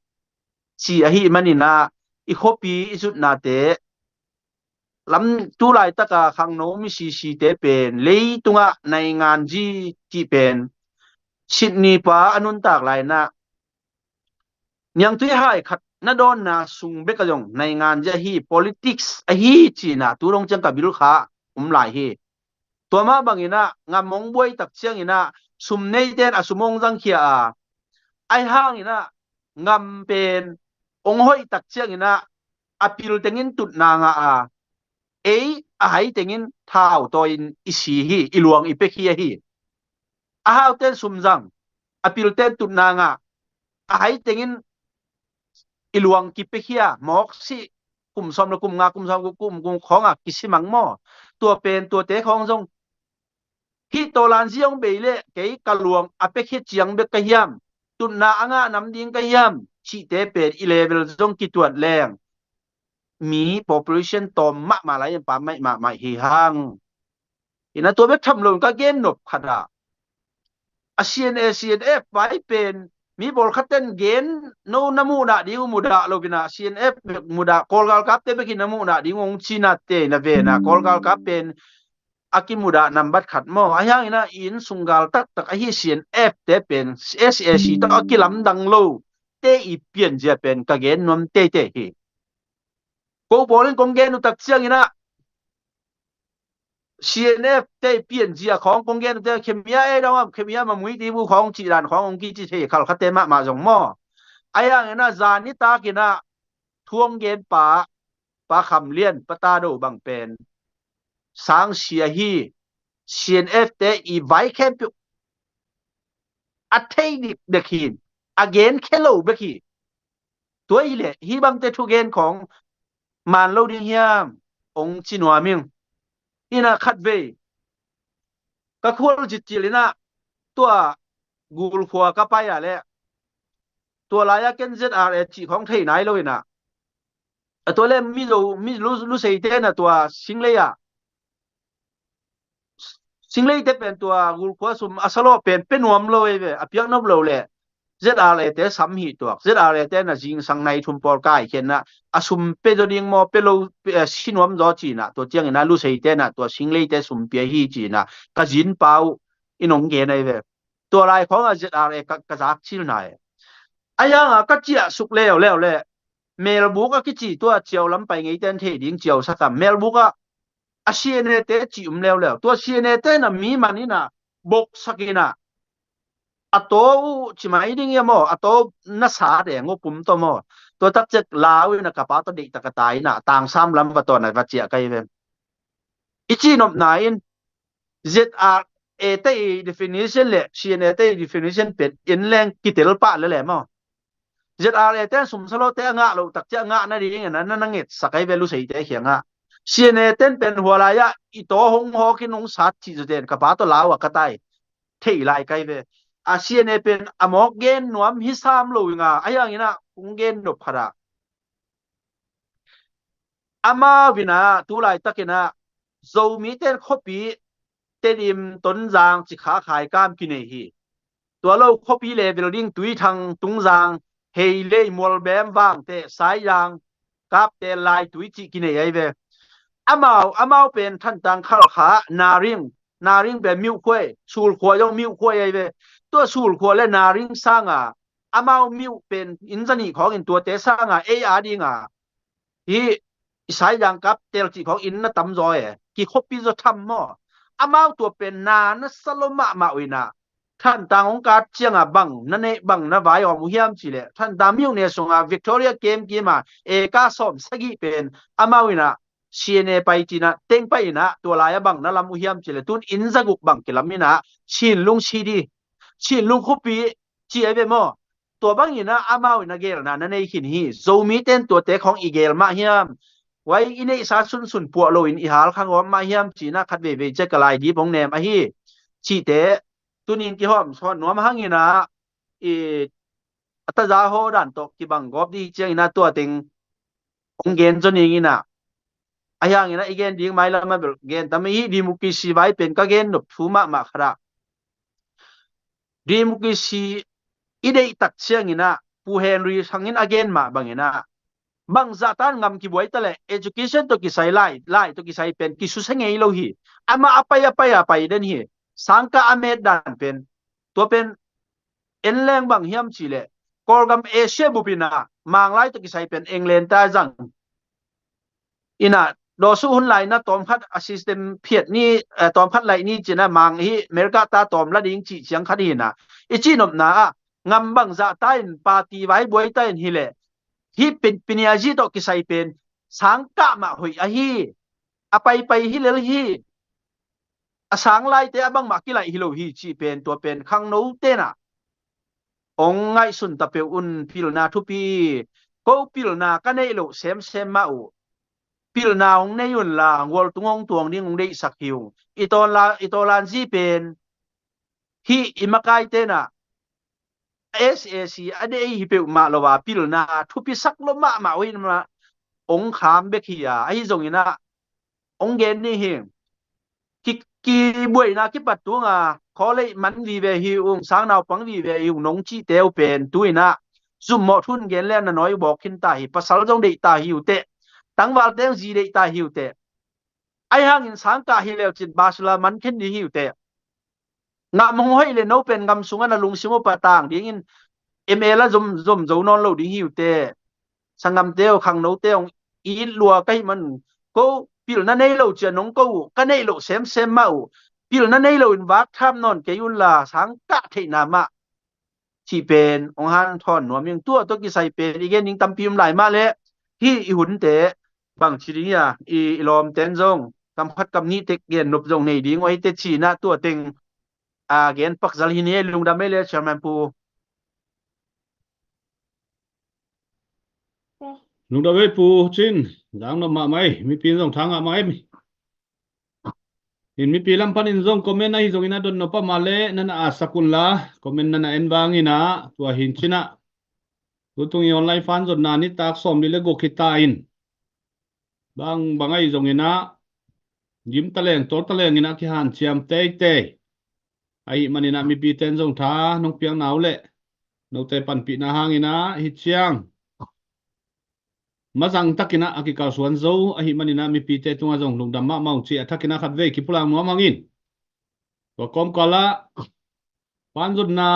ci ahih manin ah i khuapi i zutnate lam, tu laitaka khangno misisite pen leitungah nainganzi cih pen Sydney pa a nuntak lai-in ah niangtui hai khat na dawnna sung bek a zong nainganzi ahi, politics ahi cihna tu dong ciang ka bilkha um lai hi. Tua mah bangin ah ngam hong buai tak ciangin ah sum neite in a sum hong zangkhia a, ahi hangin ah ngam pen hong hoih tak ciangin ah a pil tengin tutna ngah a, ei a hai tengin thau tawi-in i si hi, i luang i pia khia hi. A haute in sum zang, a pilte in tutna ngah, a hai tengin i luang kipia khia, mawk sih, kum sawm le kum nga, kum sawm, kum, kum, kum khawng a kisi mang maw? Tua pen, tuate khawng zong hih tawlanzi hong bei leh kei ka luang a pia khia ciang bek ka hiam, tutna a ngah nam ding ka hiam cihte pen i level zong kituat leng mi population tawm mahmah lai-in pam maih mahmah hi hang. Ina tua bek tham lo-in ka gen nop khat ah, a C N A, C N F vai pen Mi pawlkhat ten gen no na muhna ding uh mudah lo in ah, C N F bek mudah, Kawl galkapte bek in na muhna ding uh hong ci-in ah, te na ve in ah, Kawl galkap pen a kimudah nambat khat maw. Ahi hangin ah i innsung gal taktak ahi C N F te pen S A C tawh a kilamdang lo te i pianzia pen ka gen nuam teitei hi. Ko pawl in kong gen uh tak ciangin ah C N F te i pianzia khawng kong gen uh te, khemia ei dong am, khemia mamui ti bu khawng cih dan khawng hong kici thei khalkhate mahmah zong maw. Ahi hangin ah zan nitak in ah thu hong gen pa, Pa Kham Lian, Pa Ta Do bang pen sangsia hi. C N F te i vai khempeuh a thei dikdek hi, a genkhia lo bek hi. Tua hi leh hih bangte thugen khawng man lo ding hiam, hong ci nuam ing. In ah khatvei ka khual zitcil in ah tua Gul khua ka pai a leh, tua lai-ah ken Z R A cih khawng thei nai lo in ah, a tua leh Mizo, Mi Lu, Luseite in ah tua Singlei ah, Singleite pen tua Gul khua sum a salawh pen pia nuam lo ei ve, a piak nop lo leh Z R A te sam hi tuak. Z R A te in ah zingsang nai thum pawl kaikhiatna a sum pia zaw ding maw, pia lo, pia, eh, si nuam zaw ci-in ah, tua ciangin ah Luseite in ah tua Singleite sum pia hi ci-in ah ka zinpa uh in hong gen ei ve. Tua lai khawng ah Z R A ka, ka zak cil nai. Ahi hang ah ka ciah suk leuleu leh Melbuk a kici tua Ciau lam pai ngeite in thei ding, Ciau sakam, Melbuk ah a C N A te cih um leuleu. Tua C N A te in ah mi man in ah boksak in ah, a taw uh ci mai ding ia maw, a taw na sa deng uh pum tawh maw. Tua takciang lau in ah ka pa tawh deihtak a tai in ah Tangsam lam va tawn a va ciah ka hi ve. I cihnopna in Z R A te i definition leh C N A te i definition pen in leng kitel pah lel e maw. Z R A ten sum salawhte a ngah loh takciang a ngah nadingin ah na, na ngetsak ahi ve Luseite kiangah. C N A ten pen hua lai-ah i taw hong hawk in hong sat cih zawten ka pa tawh lau a ka tai thei lai ka hi ve. A C N A pen a mawk gen nuam hi sam lo ing a, ahi hangin ah kong gen nop khat ah, amau in ah tu laitakin ah Zomite in khuapi Tedim, Tonzang, Cikha, Khaikam kinei hi. Tua lo khuapi level ding Tuithang, Tungzang, Heilei, Mualbem, Vangte, Saizang, Kapte, Laitui cih kinei ahi ve. Amau, amau pen Thantlang, Khalkha, Naring, Naring pen Myukhua, Sulkhua zong Myukhua ahi ve. Tua Sulkhua leh Naring sang a, amau Myuk pen inn zanih khawngin tuate sang a, ei a ding a hih i Saizang, Kapte cih khawng inn na tam zaw e, kikhuapi zaw tham maw. Amau tua pen na na sa lo mahmah uh in ah, Thantlang hong kat ciang a bang na neih, bang na vai om uh hiam cih leh, Thantlang Myuk ne sung a Victoria camp kim a acre sawm sagih pen amau in ah C N A pai ci-in ah teng pai in ah tua lai-ah bang na lam uh hiam cih leh, tun inn zaguk bang kilam in ah Chinlung city, Chinlung khuapi ci ahi ve maw. Tua bangin ah amau in ah gelna na nei khin hi. Zomite in tuate khawng i gel mah hiam, huai i neihsa sunsun puah loin i hal khangawm mah hiam ci-in ah khat veivei ciang ka lai dip hong nem ahi. Cihte tuni-in kihawm sawt nuam hangin ah, i a taza haw dan tawh kibang gawp ding hi ciangin ah tua teng hong gen zaw ning in ah, ahi hangin ah i gen ding mailam ah bel gen tam hi. Democracy vai pen ka gen nop thu mahmah khat ah, democracy i deih tak ciangin ah, Pu Henry Sang in a gen mah bangin ah, bangzah tan ngam kibuai ta leh education tawh kisai, lai, lai tawh kisai pen kisusia ngei lo hi. Amah a pai, a pai, a pai den hi. Sangkah a met dan pen, tua pen en leng bang hiam cih leh, Kawlgam Asia bup in ah Manglai tawh kisai pen England ta zang in ah, dawsu hun lai na tawmkhat a system phiat ni, eh, tawmkhat laih ni ci-in ah Mang hi, America ta tawm la ding cih ciang khat hi in ah, i cihnopna ah ngam bangzah ta in party vai buai ta in hi leh, hih pen Piniazi tawh kisai pen sangkah mah hoih ahi, a paipai hi lel hi. A sang laite a bangmah kilaih hi lo hi cih pen, tua pen khangnote in ah hong ngaihsun ta peuh un. Pilna thupi. Ko pilna ka neih loh semsem mah uh, pilna hong nei unla, gualtung hong tuang ding hong deihsak hi ung. I tawlan, i tawlan zi pen hih i makaite in ah S A C a deih hi peuhmah lo a, pilna thupisak lo mahmah uh hi in ah, hong kham bek hi a, ahi zongin ah hong gen ni hi. Ki, kibuaina kipat tung a, khawleih man vive hi ung, sang naupang vive hi ung nong cihte uh pen tu-in ah zummawh thun gen le na nawi bawk khin ta hi. Pasal zong deih ta hi uh teh, tangvalte zong zi deih ta hi uh teh. Ahi hangin sang kah hi leu cin bachelor man khin ding hi uh teh. Ngam hong hoih le no pen ngam sungah na lungsim uh patang dingin M A la zom, zom zo nawn lo ding hi uh teh. Sanggamte uh, khangnote uh, it lua ka hih man, ko pilna nei lo cia nong ko uh, ka neih loh semsem mah uh, pilna nei lo in vak tham nawn kei un la, sang kah theihna mah cih pen hong hanthawn nuam ing. Tua tawh kisai pen i gen ding tampi um lai mah leh, hih i hunte bangci ding hi a, i, i lawmten zong kam khat kam nih tek gen nop zong nei ding uh hi teh ci-in ah tua teng a gen pakzal hi ni. Lungdam ei le Chairman Pu. Lungdam ei Pu Cin, zang nop mahmah ei, mipi in zong tha ngah mah ei. In mipi lam panin zong comment ahi zongin a dot nop a mah leh na na asak un la, comment na na en vangin ah tua hi in cin ah. Tutung i online fan zonna nitak sawmli le guk hi ta in, bang bang ahi zongin ah gim taleng tol talengin ah kihanciam teitei. Ahi manin ah mipite in zong tha nong piakna uh leh note panpihna hangin ah hih ciang mazang takin ah a kikalsuan zo ahi manin ah mipite tungah zong lungdam mahmah ung ci a thakin ah khatvei kipulak nuam hang in. Tua kawmkal ah fan zonna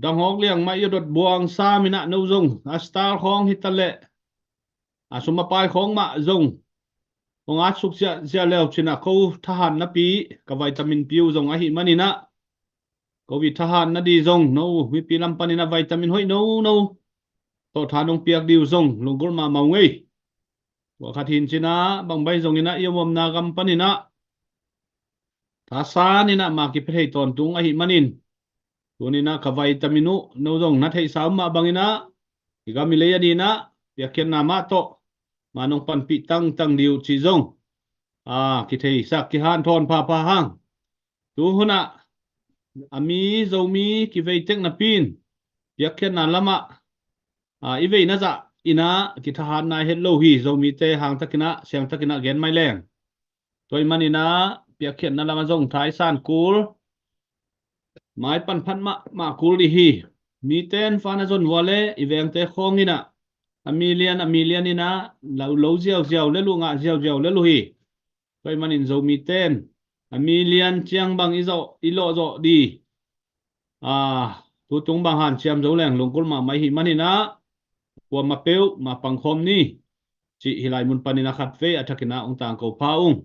dang hawk liang mah i dot buang sam in ah no zong a star khawng hi ta leh a sum a pai khawng mah zong hong atsuk ziahziah leu cin ah ko thahatnapi, ka vitamin pi uh zong ahi manin ah Covid thahatna di zong no mipi lam panin ah vitamin hoih nono tawh tha nong piak di uh zong lunggulh mahmah ung ei. Tua khat hi in cin ah bang bang ahi zongin ah i om omna gam panin ah thasan in ah ma kipia thei tawntung ahi manin, tuni in ah ka vitamin uh no zong na theihsa uh mah bangin ah i gam i lei a dingin ah piakkhiatna mah tawh ma nong panpih tangtang di uh cih zong a kitheisak kihanthawn phapha hang. Tu hun ah a mi Zomi kivei tek napi in piakkhiatna lamah a i veina zah in ah kithahatna i het lo hi. Zomite hang takin ah siang takin ah gen mai leng. Tua ahih manin ah piakkhiatna lamah zong thaisan kul, mai panphat mahmah kul dih hi. Mite in fan a zon vua leh i vengte khawngin ah a mi lian a mi lian in ah lo, lo ziauziau lel uh, ngah ziauziau lel uh hi. Tua ahih manin Zomite in a mi lian ciang bang i zawh, i lawh zawh di. A, tutung bang hanciam zo leng lunggulh mahmah i hih manin ah kuamah peuh ma pangkhawm ni cih hih lai mun panin a khatvei a thakin ah hong tangko pha ung.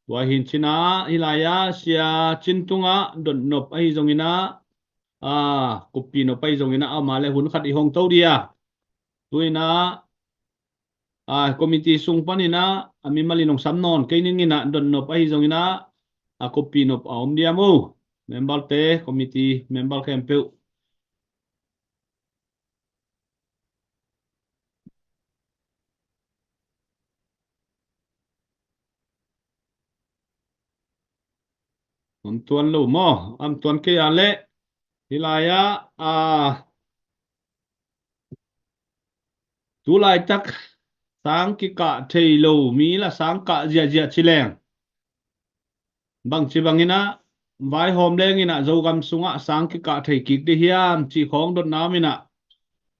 Tua hi in cin ah hih lai ah Sia Cin tungah dotnop ahi zongin ah, a, kuppih nop ahi zongin ah ama le hun khat i hong to dih a. Tu-in ah a, committee sung panin ah a mimal in hong sam nawn kei ning in ah dotnop ahi zongin ah a kuppih nop a om diam uh. Member te, committee member khempeuh. Om tuan lo maw? Om tuan kei a leh hih lai ah, a, tu laitak sang kikah thei lo mi la sang kah ziahziah ci leng bangci bangin ah vaihawm leng in ah Zogam sungah sang kikah thei kik dih hiam cih khawng dotna om in ah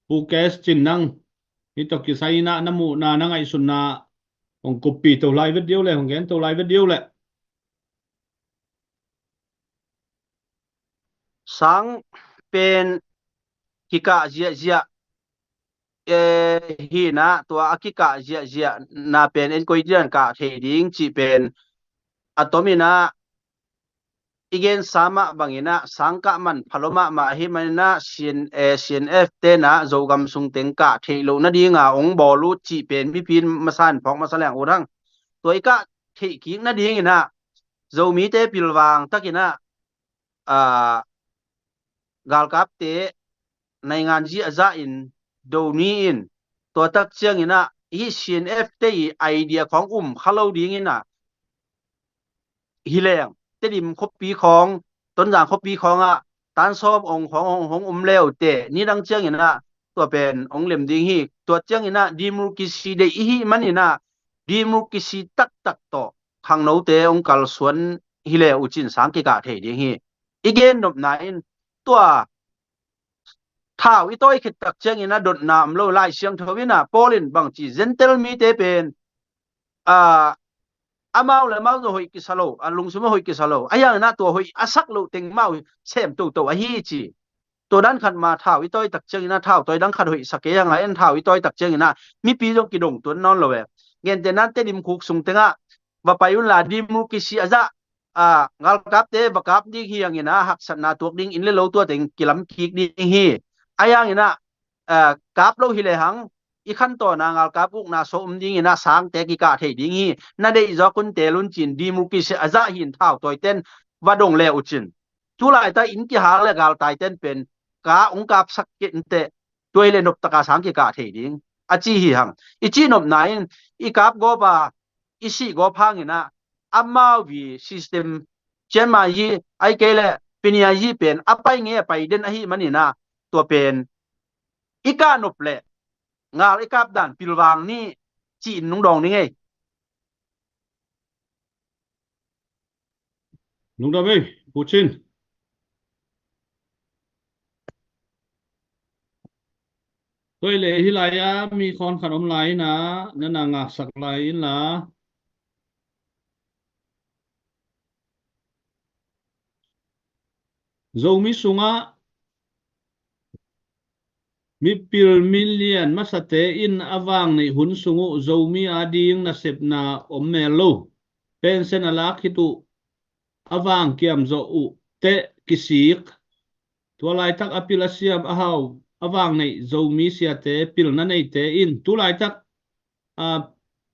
Pu Kes Cin nang hih tawh kisai in ah na muhna na ngaihsutna hong kuppih to lai vet dih uh leh, hong gen to lai vet dih uh leh. Sang pen kikah ziahziah, eh, hi in ah tua a kikah ziahziahna pen en koi dian kah thei ding cih pen a tom in ah i gensa mah bangin ah sang kah manpha lua mahmah ahih manin ah C N, eh, C N F te in ah Zogam sung teng kah theih loh nading a hong bawl uh cih pen mipi in masa in phawk masa leng ut hang. Tua i kah theih kik nadingin ah Zomite pilvang takin ah, a, galkapte naingan ziahzah in do ni in, tua tak ciangin ah hih C N F te i idea khawng um kha lo dingin ah hi leng Tedim khuapi khawng, Tonzang khuapi khawngah tan sawm ong khawng hong, hong um le uh teh, nidang ciangin ah tua pen hong lem ding hi. Tua ciangin ah democracy deih i hih manin ah democracy taktak tawh khangnote hong kalsuan hi le uh cin sang kikah thei ding hi. I gen nopna in tua thau i tawi khit tak ciangin a dotna om lo. Lai Siangtho in a Paul in bang ci, Gentile mite pen a amau le amau zong hoih kisa lo, a lungsung a hoih kisa lo, a hiangin a tua hoih a sak loh teng amau sem toto ahi ci. Tua dan khat ma thau i tawi tak ciangin a thau tawi dang khat hoih sa kei hang a, en thau i tawi tak ciangin a mipi zong kidong tuan nawn lo e. Gentehna in Tedim khuk sung tengah va pai unla democracy a zah a, galkapte va kap ding hi hangin a haksatna tuak ding inn le lo tua teng kilam kik ding hi. A hiangin a, a, kap lo hi le hang i khantawn a galkap ukna sawm dingin a sangte kikah thei ding hi. Na deih zawk un, teel un cin democracy a zah hi in thau tawi ten va dong le uh cin. Tulaitak inn kihal le galtai ten pen ka ung kapsak kei inteh, tua hi le noptaka sang kikah thei ding a ci hi hang. I ci nopna in i kap gawp a i sih gawp hangin a amau vi system cianmai hi, ai kei le piniai hi pen a pai nge a pai den ahi manin a tua pen i kah nop le ngal i kap dan pilvang ni ci in nungdawng ni ngei. Lungdam ei, Pu Cin. Tua hi le hih lai-ah mi khawn khat om lai in a, na na ngaksak lai inla. Zomi sungah mipil milian masate in a vang neih hun sung uh Zomi ading nasepna om mel lo. Pension a lak khit uh a vang kiam zawh uh teh kisik. Tua laitak a pil a siam a hau a vang neih Zomi siate pilna neite in tu laitak a,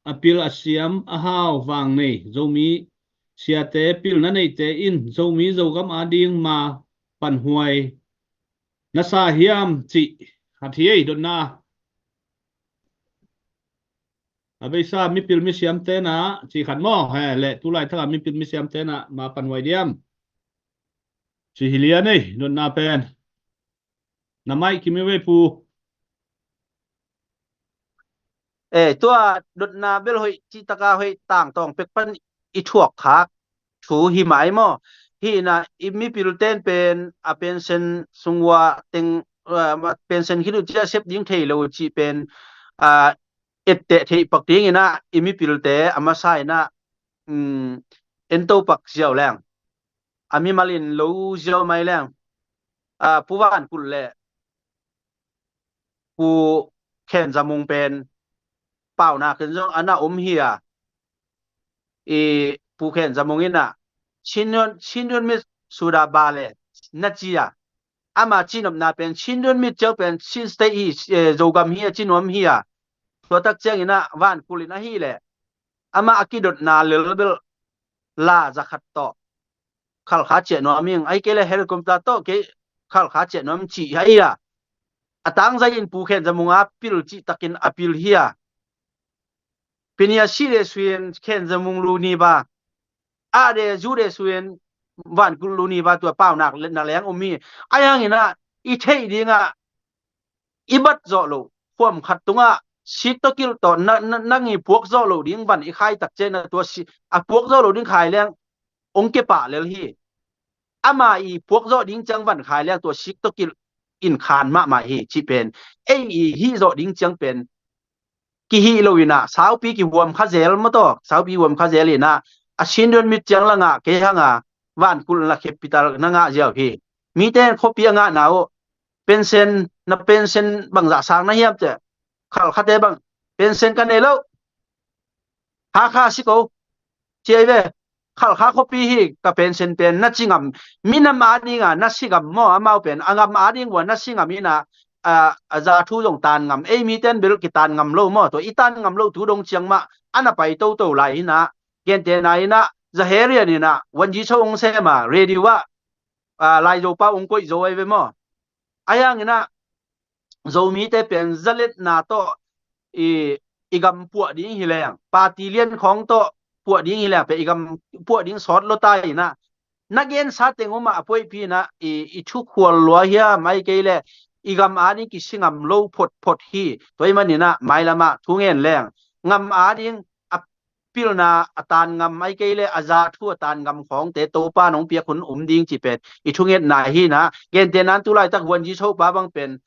a pil a siam a hau vang nei Zomi siate pilna neite in Zomi Zogam ading ma panhuai na sa hiam cih khat hi ei dotna. A beisa mipil misiam tena cih khat maw? He, le tu laitak a mipil misiam tena ma panhuai diam? Ci hi lian ei dotna pen. Na maih kim i vei Pu. Eh, tua dotna bel hoih, citaka hoih tangtawng pek pan i thuak khak thu hi mai maw? Hi na i mipil ten pen a pension sung ua teng, eh, pension khit uh cia sep ding thei lo cih pen, ah, etteh theih pak dingin a i mipilte a masa in a, um, ento pak ziau leng. A mimal in lo ziau mai leng. Ah, Pu Van Kulh le Pu Khen Za Mung pen paunak in zong a na om hi a, i Pu Khen Za Mung in a Chin Yuan, Chin Yuan mit suda ba le na ci a, ama cinopna pen Chin Yuan mit ciau pen Chin State hi, eh, Zogam hi a, ci nuam hi a. Tua tak ciangin a Van Kulh in ahi le ama a kidotna lelbel la za khat tawh khalkha ciah nuam ing, ai kei le helicopter tawh kei khalkha ciah nuam cih hi a. A tangzai in Pu Khen Za Mung a pil cih takin a pil hi a. Pinia si de suin Khen Za Mung lu ni ba a de zu de suin Van Kulh lu ni ba tua paunak na leng um hi. A hiangin a i theih dingah i bat zawh loh, huam khat tungah sik tawh kilh tawh na, na, nang i puak zawh loh ding van i khai tak ciangin a tua si, a puak zawh loh ding khai leng ong kepah lel hi. Ama i puak zawh ding ciang van khai leng tua sik tawh kilh in khan mahmah hi cih pen ei i hih zawh ding ciang pen kihih lo in a, saupi kihuam kha zel maw taw, saupi huam kha zel in a, a Chin Yuan mit ciang la ngah kei hang a, Van Kulh la capital na ngah ziau hi. Mite in khuapi a ngahna uh, pension, na pension bangzah sang na hiam cih, khalkhate bang, pension ka nei lo, Hakha si ko, ci ei ve, khalkha khuapi hi ka pension pen na ci ngam, minam adinga na si ngam maw, amau pen a ngam ading ua na si ngam in a, a, a za thu zong tan ngam, ei mite in bel kitan ngam lo maw, tua i tan ngam lo thu dong ciang mah a na pai toto lai in a, gentehna in a, Zaharian in a, Wanji Cho ong sem a, radio ah, a, Laizo pau ong koih zo ei ve maw. A hiangin a, Zomite pen zaletna tawh i, i gam puah ding hi leng, party lian khawng tawh puah ding hi leng pen i gam puah ding sawt lo ta in a, na gensa teng um a a puaihpi in a i, i thukhual lua hiam, ai kei le i gam ading kisi ngam lo photphot hi. Tua ahih manin a mailam ah thu ngen leng ngam ading a pilna a tan ngam, ai kei le a za thu a tan ngam khawngte Topa nong piak hun um ding ci pen i thungetna hi na. Gentehna in tu laitak Huanji Sopa bang pen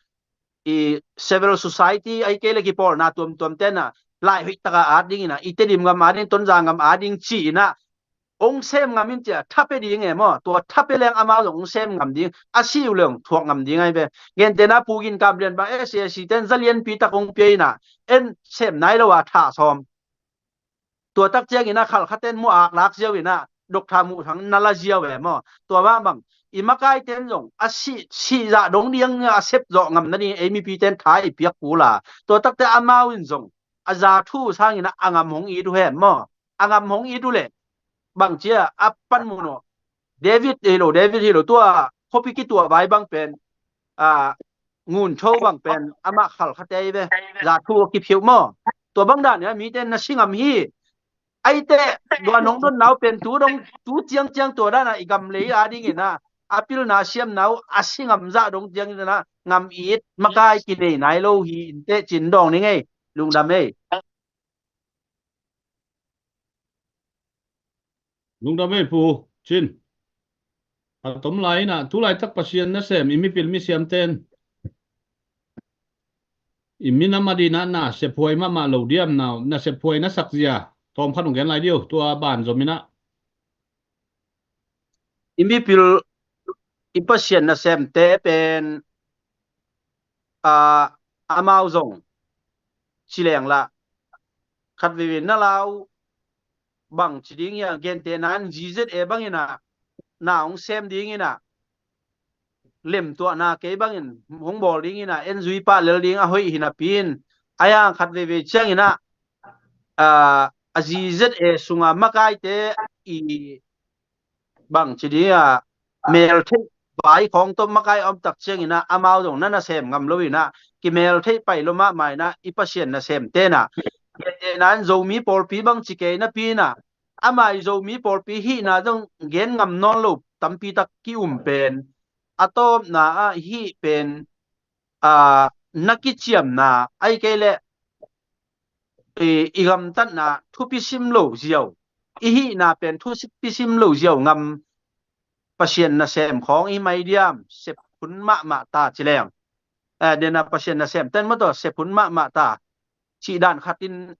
i civil society ai kei le kipawlna tuamtuam tena lai hoih taka at ding ina, i Tedim gam at ding, Tonzang gam at ding ci ina, ong sem ngam in cia thape ding e maw? Tua thape leng amau zong ong sem ngam ding, a si uh leng thuak ngam ding ai ve. Gentehna Pu Gin Kam Lian bang S A C ten za lianpi tak ong pia ina, en sem nai lo a tha sawm. Tua tak ciang ina Khalkha ten mu ak lak ziau ina, Doctor Muh Thang na la ziau e maw? Tua bang bang i makai ten zong a si, si zah dong diang a sep zawh ngam nading ei mipi ten tha i piak kul a. Tua takte amau in zong a za thu sang ina a ngam hong it uh hen maw? A ngam hong it uh le bang cia a pan mu no. David hi lo, David hi lo, tua khuapi kituah vai bang pen, a, Ngun Tho bang pen amah Khalkhate hi ve. Za thu a kiphiuh maw? Tua bang dan ina mite na si ngam hi. Aite, tua nong don nau pen tu dong, tu ciangciang tua dana i gam lei a ding ina, a pilna siam nau a si ngam zah dong ciang ina, ngam it makai kinei nai lo hi inte cin dawng ni ngei. Lungdam ei. Lungdam ei Pu Cin. A tom lai ina, tu laitak Pasian nasem i mipil misiam ten i minam a dina na sephuai mahmah lo diam nau, na sephuai na sakzia tawm khat ong gen lai diu, tua ban zom ina. I mipil i Pasian nasemte pen, a, amau zong ci leng la khat veve na lau bang ci ding ia, gentehna in G Z A bang ina na hong sem ding ina, lemtuahna kei bangin hong bawl ding ina, en zui pah lel ding a hoih hi napi in, a yang khat veve ciang ina, a, a G Z A sunga makaite i bang ci ding a, mel theih vai khawng tawh makai a om tak ciang ina, amau zong na nasem ngam lo ina, kimel theih pai lo mahmah ina, i Pasian nasem tena. Gentehna in Zomi pawlpi bang ci kei napi ina, amah i Zomi pawlpi hihna zong gen ngam nawn lo tampi tak ki um pen, a tawpna ah hih pen, a, na kiciamna ai kei le i, i gamtatna thupi sim lo ziau, i hihna pen thupi sim lo ziau ngam Pasian nasem khawng i mai diam, sep hun mahmah ta ci leng. A, dena Pasian nasem ten maw tawh sep hun mahmah ta cih dan khat in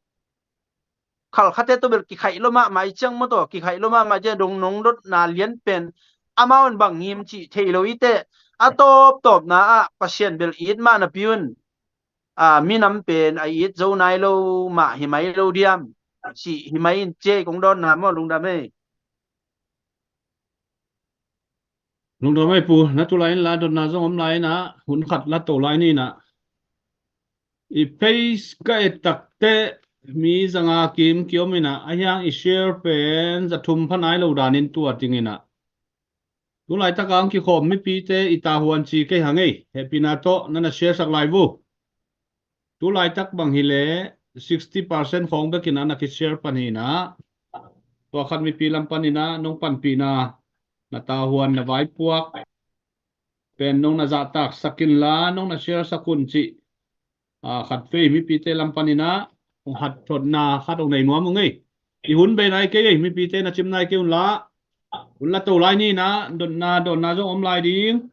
Khalkhate tawh bel kikhaih lo mahmah i ciang maw tawh, kikhaih lo mahmah i ciang dong nong dotna lian pen amau in bang ngim cih thei lo i teh, a tawptawpna ah Pasian bel it mah napi un, a, minam pen a it zo nai lo mah hi mai lo diam cih hi mai in ci ei kong dawnna maw, lungdam ei. Lungdam ei Pu, na tu lai in la dotna zong om lai ina, hun khat la to lai ni ina. I page ka et takte mi zanga kim kiom ina, a hiang i share pen za thum pha nai lo danin tua ting ina. Tu laitak ang kikhawm mipite i tahuan ci kei hang ei, hehpihna tawh na na share sak lai vu. Tu laitak bang hi le sixty percent khawng bek ina na ki share pan hi ina. Tua khat mipi lam pan ina nong panpihna, na tahuan, na vaipuak pen nong na zahtak sak inla, nong na share sak un cih, a, khat vei mipite lam pan ina hong hat thotna khat hong nei nuam ung ei. I hun bei nai kei ei, mipite na cim nai kei un la. Hun la to lai ni ina, dotna dawnna zong om lai ding.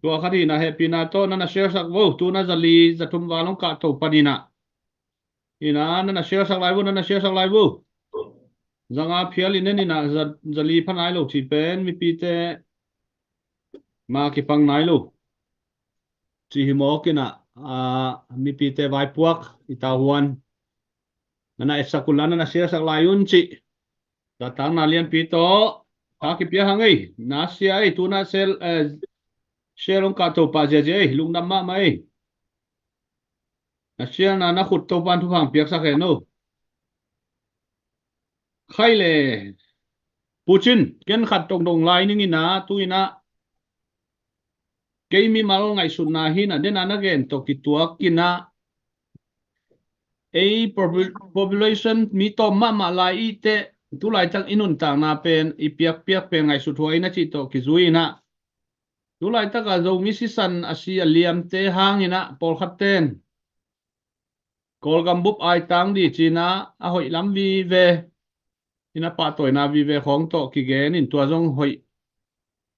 Tua khat hi ina, hehpihna tawh na na share sak vo, tu na za li za thum val hong kah to pan ina. Ina, na na share sak lai vo, na na share sak lai vo. Zanga phial i nen ina, za, za li pha nai lo ci pen mipite ma kipang nai lo ci hi mawk ina, a, mipite vaipuak i tahuan na na etsak un la, na na share sak lai un cih. Zahtakna lianpi tawh tha kipia hang ei. Na sia ei, tu na share, eh, share hong kah to pah ziazia ei, lungdam mahmah ei. Na share na na khut Topan thupha piaksak hen o. Khai le Pu Cin, ken khat tongtong lai ning ina, tu ina kei mimal ngaihsutna hi ina, dena na gen tawh kituak ina, ei popu-, population mi tawm mahmah lai i teh, tu laitak i nuntakna pen, i piakpiak pen ngaihsut huai na cih tawh kizui ina. Tu laitaka Zomi sisan a si a liamte hang ina, pawlkhat ten Kawlgam bup aitang di cinah a hoih lam vive, ina pahtawina vive khawng tawh kigen in tua zong hoih.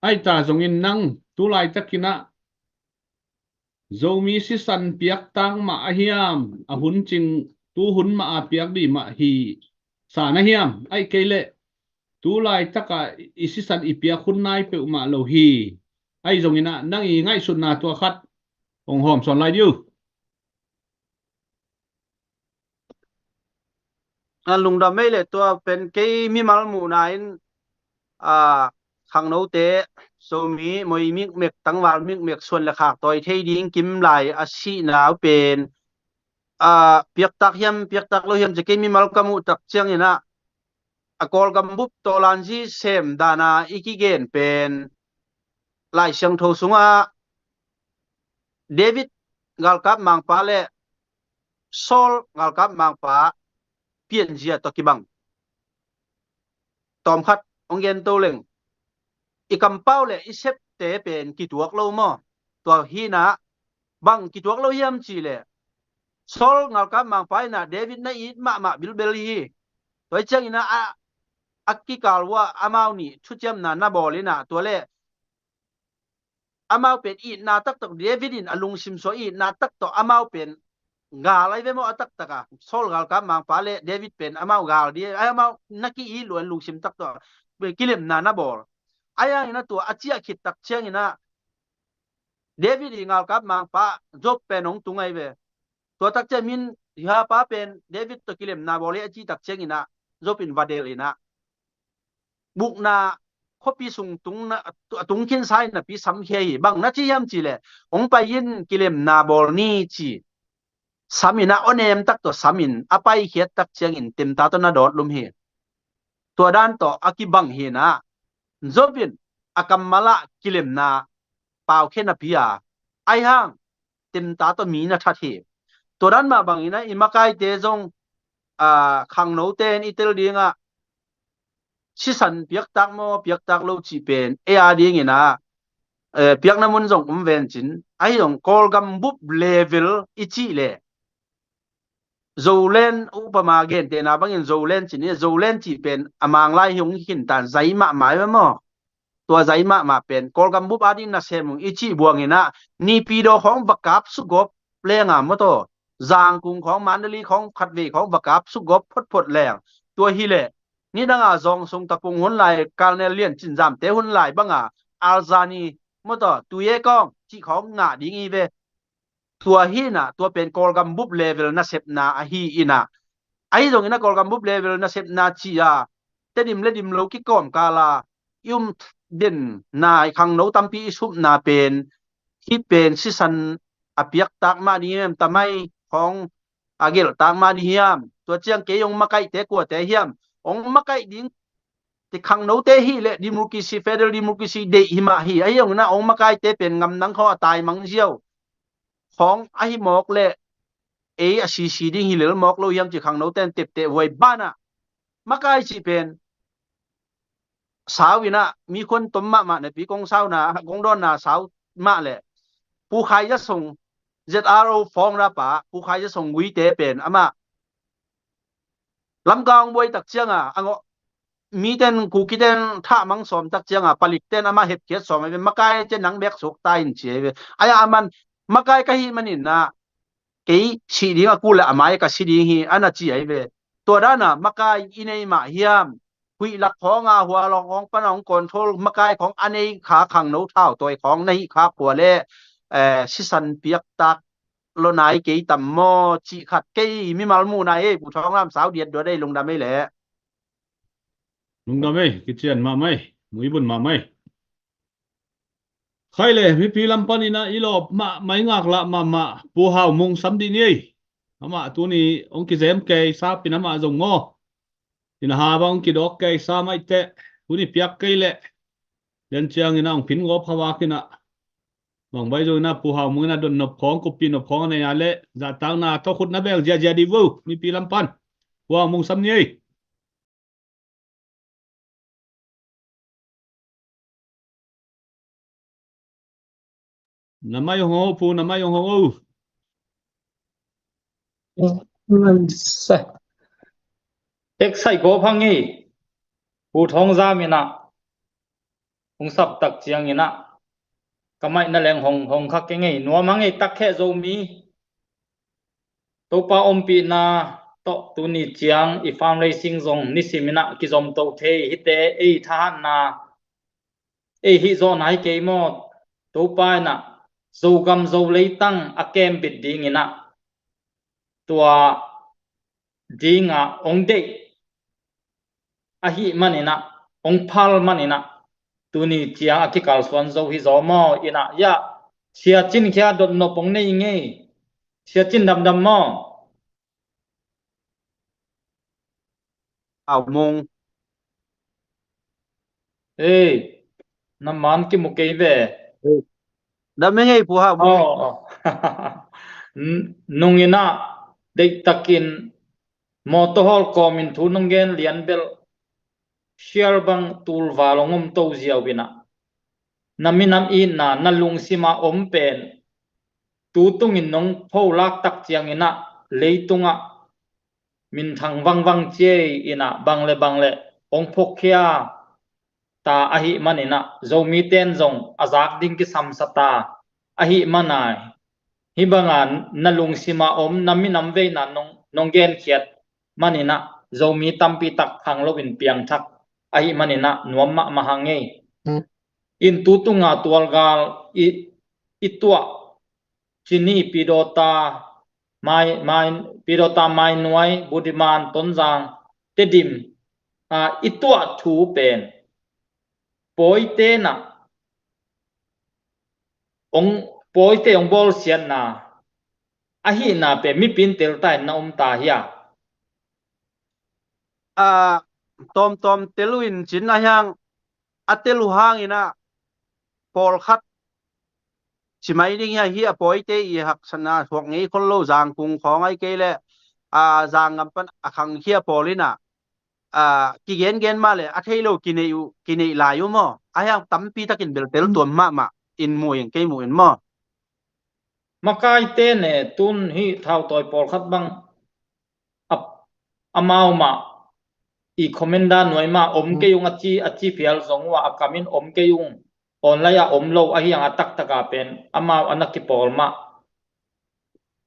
Aita zongin nang tulaitakinah Zomi sisan piaktak mah a hiam, a hun cing tu hun mah a piak di mah hi sa na hiam? Aih kei leh tulaitaka i sisan i piak hun nai peuhmah lo hi. Aih zonginah nang i ngaihsutna tua khat hong hawm sawn lai diu. A lungdam ei le tua pen kei mimal muhna in a khangnote Zomi moi mikmek tangval mikmek suan le khak tawi thei ding kim lai a sihna uh pen a piaktak hiam piaktak lo hiam ci kei mimal ka muh tak cianginah a Kawlgam bup tawlanzi sem dana i kigen pen Lai Siangtho sungah David galkap mangpa le Saul galkap mangpa pianzia tawh kibang. Tawmkhat hong gen to leng i kampau le i septe pen kituak lo maw? Tua hinah bang kituak lo hiam ci le Saul galkap mangpa inah David na it mahmah bilbel hi. Tua hi cianginah a, a kikal uh ah amau nih thuciamna na bawl inah tua le amau pen itna taktak David in a lungsim sua itna taktak amau pen gal ai ve maw a taktaka Saul galkap mangpa le David pen amau gal di ai amau na ki-it luan lungsim taktak kilemna na bawl. Ai hangina tua a ciah khit tak ciangina David i galkap mangpa Joab pen hong tung ai ve. Tua tak ciang min hihapa pen David tawh kilemna bawl hi a ci tak ciangina Joab in va delh ina bukna khuapi sung tungna a tung khinsa in napi samkhia hi. Bang na ci hiam ci le hong pai in kilemna bawl ni ci. Sam ina aw nem tak tawh sam in a paikhiat tak ciangin temta tawh na dawt lum hi. Tua dan tawh a kibang hi na Joab in a kammal ah kilemna paukhia napi a ai hang temta tawh mi na that hi. Tua dan mah bangin a i makaite zong a khangnote in i tel dingah sisan piaktak maw piaktak lo cih pen ei a dingin a eh, piakna mun zong um vencin ahi zong Kawlgam bup level i cih le Zoland upama gentehna bangin Zoland cin i Zoland cih pen a manglai hi hong khintan zai mahmah i maw? Tua zai mahmah pen Kawlgam bup a ding nasem ung i cih buangin ah Nipidaw khawng va kap sugawp leng a maw taw Zangkung khawng Mandalay khawng khatvei khawng va kap sugawp photphot leng tua hileh nidanga zawng sung tapung hun lai Colonel Lian Cin Zamte hun lai banga Alzani maw taw Tuye kawng cih khawng ngah ding i ve. Tua hi na tua pen Kawlgam bup level nasepna ahi ina ahi zongin a Kawlgam bup level nasepna ci a Tedim le Dimlo kikawm kala i um den nai khangno tampi i supna pen hih pen sisan a piaktak mah ding hiam tamai khawng a gelhtak mah ding hiam? Tua ciang kei hong makaihte kuate hiam? Hong makaih ding ti khangnote hi le democracy federal democracy deih hi mah hi ahi zongin a hong makaite pen ngamnang khawng a taimang ziau khawng ahi mawk le ei a sisi ding hi lel mawk lo hiam ci khangnote in tepteh vuai banah makai cih pen sau inah mi khuan tom mahmah nepi kong sauna kong dawnna sau mah le Pu Khai Za Song Z R O founder pa Pu Khai Za Song Guite pen amah lamkang buai tak cianga a ngawh miten kukiten thah mang sawm tak cianga palikten amah hepkhiat sawm ai ve makai cian nang bek suk ta in ci ai ve. Ai a man makai ka hih manin na kei sih ding a kul le a mai ka si ding hi ana ci ai ve. Tua dana makai i nei mah hiam? Huih lak khawng a hua lawng khawng pana hong control makai khawng a nei kha khangno thau tawi khawng na hih kha khua le eh, sisan piaktak lo nai kei tam maw cih khat kei mimal muh nai ei Pu Thawng Lam sau diat dua dei lungdam ei leh. Lungdam ei kician mahmah ei muibun mahmah ei. Khai le mipi lam panin a i lawp mahmah i ngaklah mahmah Pu Hau Mung sam dih ni ei. Amah tuni hong kizem kei sa pin amah zong maw? Ina ha bang hong kidawk kei sa maih teh huni piak kei leh lian ciangin a hong pin gawp kha vak ina bang bai zong ina Pu Hau Mung ina don nop khawng kuppih nop khawng a nei a leh zahtakna tawkhut na bel ziahziah dih vo mipi lam pan Pu Hau Mung sam ni ei. Na mai hong ho Pu na mai hong ho. Excite gawp hang ei. Pu Thawng Zam in ah hong sap tak ciangin ah ka maihna leng hong, hong kha keng ei. Nuam hang ei, tak kheh Zomi. Topa ompihna tawh tuni ciang i fundraising zong nisimin ah kizom to thei hite. Ei thahatna, ei hih zawhna hi kei maw? Topa in ah Zogam Zo leitang a kembit dingin ah tua dinga hong deih ahih manin ah, hong phal manin ah, tuni ciang a kikalsuan zo hi zaw maw? In ah, ya, Sia Cin khia dotnop hong nei ngei. Sia Cin damdam maw? Au mung. Ei, na man kimu kei ve. Ei. Dam eng ei, Pu Hau Mung. Aw, aw. N-, nungin ah deihtakin mawtaw hawl kawmin thu nong gen lian belh, share bang tul val hong om to ziau in ah, na minam itna, na lungsima om pen tu tungin nong pholak tak ciangin ah leitungah minthang vangvang ciei in ah, bang le bang le hong phokkhia ta ahih manin ah, Zomite in zong a zak ding kisamsa ta ahih man a, hih banga na lungsima om, na minam veina nong, nong genkhiat manin ah, Zomi tampi tak khang loin piangthak ahih manin ah, nuam mahmah hang ei. In tu tunga tualgal i, i tuah Cini, Pidawta, Mai, Mai, Pidawta, Mainuai, Budiman, Tonzang, Tedim, a, i tuah thu pen pawite in ah hong, pawite hong bawlsiatna ahihna pen mipi in tel ta in na om ta hia? A, tawmtawm tel uh in cin a hiang, a tel uh hangin ah pawlkhat ci mai ding hi a, hi a pawite i haksatna suak ngei khol lo, Zangkung khawng ai kei leh, a, Zanggam pan a khangkhia pawl in ah, a, kigengen mah leh a thei lo kineih uh, kineih lai uh maw? A hiang tampi takin bel tel tuam mahmah in mu ing, kei mu in maw? Makaite ne tun hih thautawi pawlkhat bang a, amau mah i commander nuai mah om kei ung a ci, a ci phial zong uh a, a kamin om kei ung, online ah om lo ahi ang a, taktaka pen amau a na kipawl mah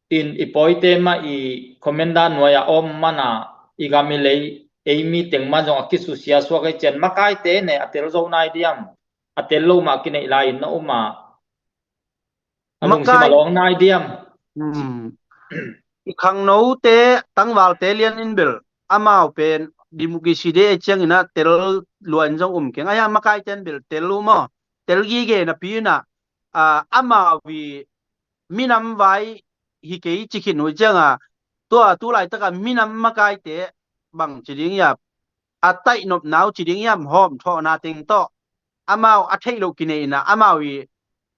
in i pawite mah i commander nuai ah om man a, i gam i lei ei mi teng mah zong a kisusia suak ei cian, makaite ne a tel zo nai diam, a tel lo mah kineih lai in na um a, a lungsim a lawng nai diam? I khangnote, tangvalte lian in bel amau pen democracy day ciangin ah tel lua in zong um keng. A hiang makaite in bel tel uh maw? Tel gige napi in ah, a, amau i minam vai hi kei ci khin uh ciang a, tua tu laitaka minam makaite bang ci ding hiam, a taihnopna uh ci ding hiam, hawmthawhna teng tawh amau a theih loh kineih in ah, amau i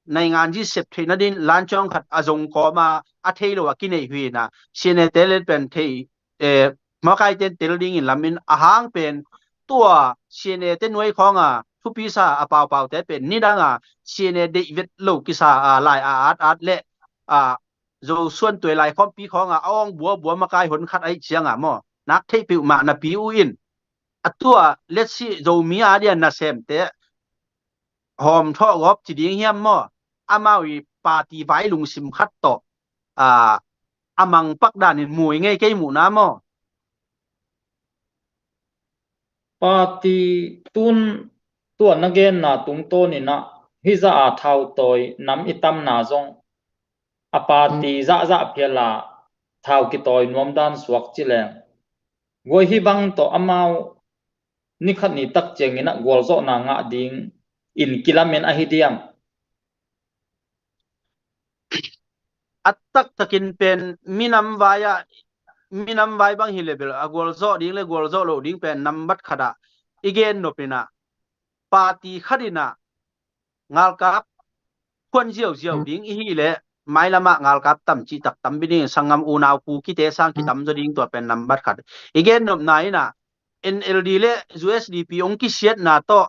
naingan zi sep theih nading lan ciang khat a zong kawm a, a thei lo a kineih uh hi in ah, C N A te let pen thei, eh, makaite in tel dingin lamin a hang pen tua C N A te nuai khawng a thupi sa a paupaute pen nidang a C N A deih vet lo kisa a, lai a at at leh, a, Zo suan tuai lai khawmpi khawng a, a awng buabua makai hon khat aih ciang a maw, nak theih peuhmah napi uh in, a tua letsi Zomi a dia nasemte hawmthawh gawp ci ding hiam maw? Amau i party vai lungsim khat tawh, a, a mangpak danin mui ngei kei muhna maw? Party tun tua na genna tungtawnin ah hih zah a thautawi nam i tamna zong a party zahzah phial a thau kitawi nuam dan suak ci leng, guai hih bang tawh amau ni khat ni tak ciangin ah gualzawhna ngah ding in kilamen ahi diam? A taktakin pen minam vai ah, minam vai bang hi le bel a gualzawh ding le gualzawh loh ding pen nambat khat ah i gen nop in ah, party khat in ah ngalkap phuan ziauziau ding i hih leh, mailam ah ngalkap tam cih tak tam bek ding, sanggam unau Kukite sang kitam zaw ding, tua pen nambat khat. I gen nopna in ah N L D le U S D P hong kisiatna tawh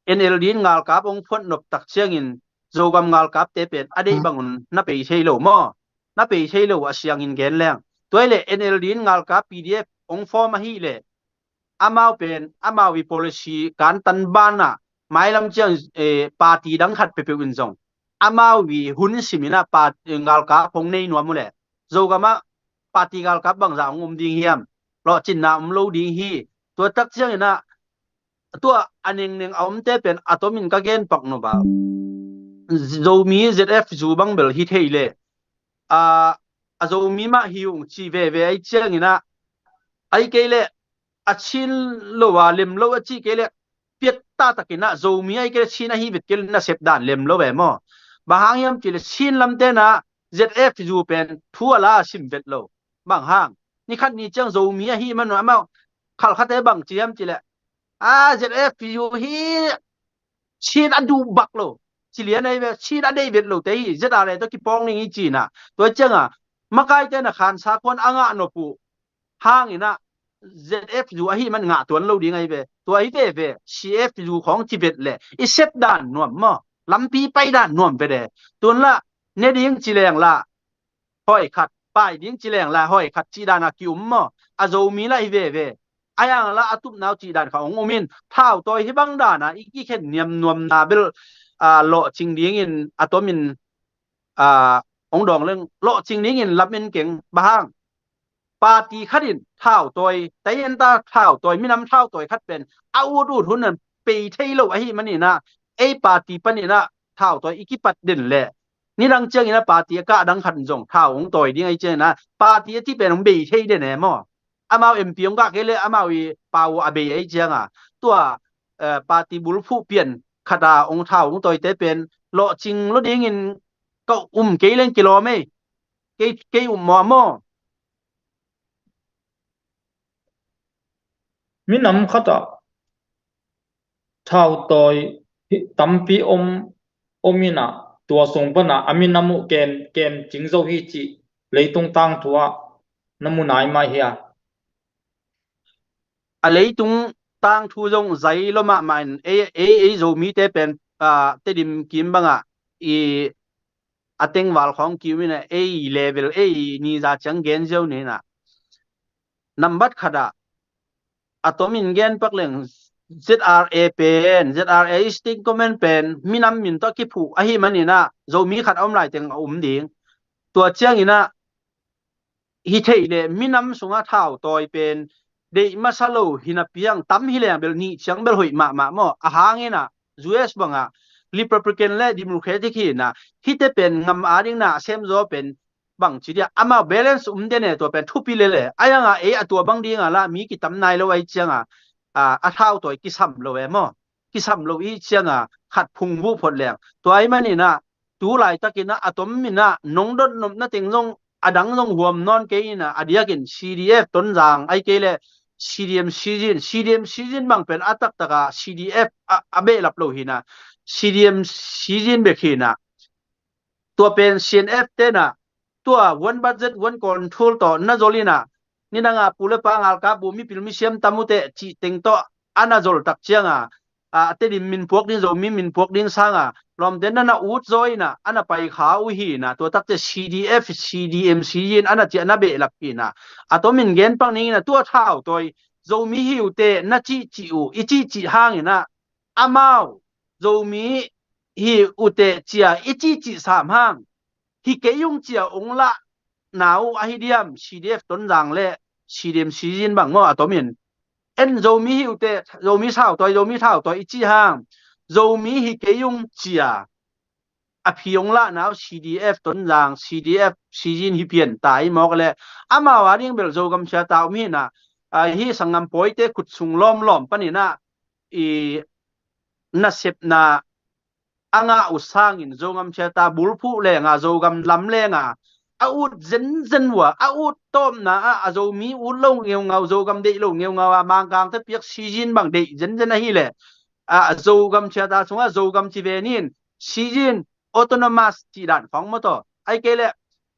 N L D in ngalkap hong phuan nop tak ciangin Zogam ngalkapte pen a deih bangun na pei thei lo maw? Na pei thei lo a siangin gen leng. Tua hi leh N L D in ngalkap P D F hong form ahih leh amau pen amau i policy kantan banah mailam ciang, eh, party dang khat peuhpeuh in zong amau i hun simin ah pa-, ngalkap hong nei nuam uh leh Zogam ah party ngalkap bangzah hong om ding hiam? Lawhcinna om lo ding hi. Tua tak ciangin ah tua a nengneng a omte pen a tomin ka gen pak nop a, Zomi Z F zu bang bel hi thei leh, a, a Zomi mah hi ung ci veve ahih ciangin ah, ahih kei leh a Chin lo a lem lo a cih kei leh piat taktakin ah Zomi ahih kei leh Chin ahi vet kei leh nasep dan lem lo ve maw. Bang hang hiam cih leh Chin lamte in ah Z F zu pen thu a la sim vet lo. Bang hang? Ni khat ni ciang Zomi ahih man uh amau khalkhate bang ci hiam cih leh, a, Z F zu hi, Chin a duh bak lo, ci lian ahi ve, Chin a deih vet lote hi, Z R A tawh kipawng ding hi ci-in ah. Tua ciangah makaite in ah khansa khuan a ngah nop uh hangin ah Z F zu ahih man ngah tuan lo ding ahi ve. Tua hi veve, C F zu khawng ci vet leh i sep dan nuam maw, lampi pai dan nuam vet e. Tun lah ne ding ci leng lah hoi khat, pai ding ci leng lah hoi khat cih dan a ki-um maw? A Zomi lah hi veve. A yang lah a tupna uh cih dan kha hong um in, thautawi hi bang dan a i kikhen niam nuamna bel, a, lawhcing dingin a tomin, a, hong dawng leng lawhcing dingin lam en keng. Bang hang? Party khat in thautawi, tai en ta thautawi, minam thautawi khat pen a ut ut hun in pei thei lo ahih manin ah ei party panin ah thautawi i kipat den leh nidang ciangin ah party a kah dang khat zong thau hong tawi ding ahih ciangin ah party a cih pen hong bei thei den e maw. Amau M P hong kah kei leh amau i pau a bei ahih ciangah tua, eh, party bulphuh pian khat a hong thau hong tawite pen lawhcing lo dingin ka um kei leng kilawm ei. Kei, kei um maw maw? Minam khat ah thautawi hi tampi om, om in ah tua sung pan ah a minam uh kem, kem cing zo hi cih leitung tangthu ah na mu nai mai hia? A leitung tangthu zong zai lo mahmah in ei, ei, ei Zomite pen, a, Tedim kim bangah i a tengval khawng kim in ah ei level ei niza ciang gen ziau ni in ah. Nambat khat ah a tomin gen pak leng Z R A pen, Z R A State Command pen minam min tawh kiphuh ahih manin ah Zomi khat a om lai teng a um ding. Tua ciangin ah hi thei leh minam sungah thautawi pen deih masa lo hi napi ang tam hi leng bel nih ciang bel hoih mahmah maw. A hangin ah U S bangah Republican le Democratic hi in ah hihte pen ngam ading na a semzaw pen bang ci dia amau balance um den e, tua pen thupi lel e. A yang ah ei a tua bang ding ah lah mi kitam nai lo ahih ciangah, a, a thautawi kisam lo e maw. Kisam lo ahih ciangah khat phung vuh phot leng. Tua ahih manin ah tu laitakin ah a tomin ah nong dot nopna teng zong a dang zong huam nawn kei in ah a diakin C D F Tonzang ahih kei leh C D M Sizin, C D M Sizin bang pen a taktak ah C D F a, a behlap lo hi in ah C D M Sizin bek hi in ah tua pen C N F te in ah tua one budget, one control tawh na zol in ah nidang a pu le pa ngalkap uh mipil misiam tam uh teh cih teng tawh a na zol tak ciangah, a, Tedim min puak ding, Zomi min puak ding sangah lawmte na na ut zaw in ah a na pai kha uh hi in ah tua tak ciah C D F, C D M Sizin a na ciah na behlap hi in ah a tomin gen pak ning in ah tua thautawi Zomi hi uh teh na cihcih uh i cihcih hangin ah amau Zomi hi uh teh cia i cihcih sam hang hi kei ung cia ong lahna uh ahi diam C D F Tonzang le C D M Sizin bang maw a tomin. En Zomi hi uh teh, Zomi thautawi, Zomi thautawi i cih hang Zomi hi kei ung cia a phi ong lahna uh C D F Tonzang, C D F Sizin hi pian ta i mawk le amau a ding bel Zogam siata um hi in ah, a, hi sanggam pawite khut sung lawmlawm panin ah i nasepna a ngah uh sangin Zogam siata bulphuh lenga Zogam lam lenga a ut zenzen uh a, a ut tawpna ah a Zomi ut lo ngeungau, Zogam deih lo ngeungau a Mangkangte piak Sizin bang deih zenzen ahih leh, a, Zogam siata sungah Zogam ci ve nin Sizin Autonomous cih dan khawng maw taw. Ahih kei leh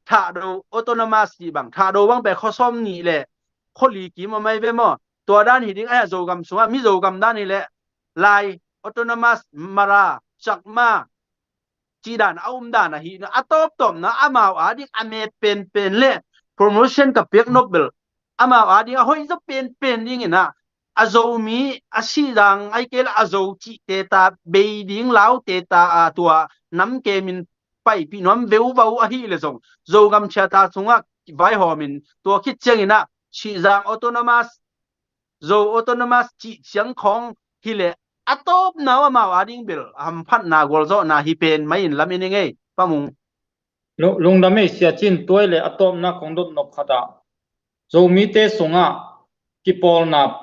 Thahdo Autonomous cih bang, Thahdo bang pen khuasawm nih le khuali kim a mai ve maw. Tua dan hi ding ahi a Zogam sungah, mi Zogam dan hi leh Lai Autonomous, Mara, Chakma cih dan a um dan ahi na a tawptawpna amau a ding a met penpen le promotion ka piak nop bel amau ading a hoih zaw penpen dingin ah, a Zomi, a Sihzang, ahih kei leh a Zo cihte ta, bei ding laute ta, a tua nam kemin paipih nuam veuvau ahih leh zong, Zogam Charter sungah vaihawmin tua khit ciangin ah Sihzang Autonomous, Zo Autonomous cih ciang khawng hi leh a tawpna uh amau ading bel hamphatna gualzawhna hi pen mah in lam in i ngei, Pa Mung. Lu-, lungdam ei Sia Cin. Tua hi leh a tawpna kong dot nop khat ah, Zomite sungah kipawlna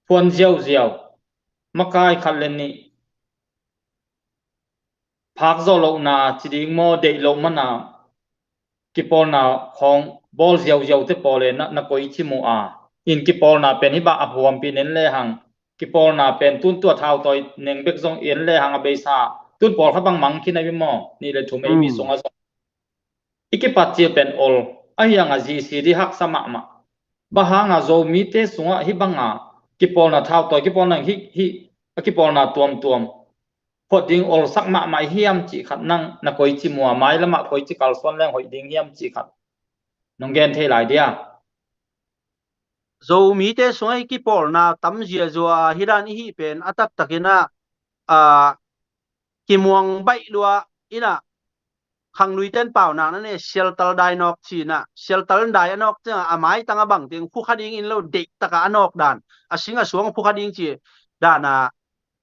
phuan ziauziau, makai khat le nih phak zawh lohna ci ding maw, deih loh mana kipawlna khawng bawl ziauziaute pawl e, na, na koici mu a? In kipawlna pen hih bang a huampih nen lehang, kipawlna pen tun tua thautawi neng bek zong en lehang a beisa tun pawlkhat bang mang khin a hi maw, nih le thum A B Mm. sungah zong. I kipat cil pen ol, ahi hanga G C D haksa mahmah. Bang hanga Zomite sungah hih banga kipawlna thautawi, kipawlna hih, hih, a kipawlna tuamtuam phot ding olsak mahmah hiam cih khat nang na koici mu a, mailamah koici kalsuan leng hoih ding hiam cih khat nong gen thei lai dia? Zomite sungah i kipawlna tam ziazua hi dan i hih pen a taktakin ah, a, kimuang baih lua in ah, khangluiten paunak na ne, sialtal dai nawk ci-in ah, sialtal dai a nawk ciangah a maitang a bang teng phukha ding in lo, deihtakah a nawk dan, a sing a suang phukha ding ci dan a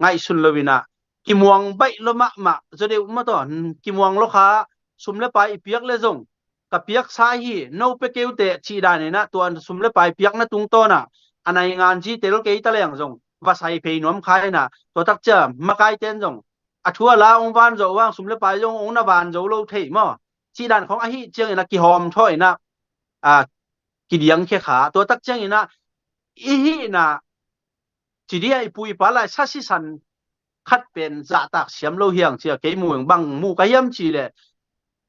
ngaihsun lo in ah, kimuang baih lua mahmah zaw deuh maw taw, kimuang lua kha, sum le pai i piak le zong ka piaksa hi, no pe kei uh teh cih dan in ah, tua sum le pai piakna tungtawn ah a naingan zi tel kei ta leng zong va sai phei nuam kha in ah, tua tak ciang makaite in zong a thu a la hong van zo uh hang, sum le pai zong hong na van zo lo thei maw, cih dan khawng ahih ciangin ah kihawm thaw in ah, a, kidiang khia kha. Tua tak ciangin ah i hihna ci ding a, i pu i pa lai sa sisan khat pen zahtak siam lo hi hang ci a, kei mu in bang mu ka hiam cih leh,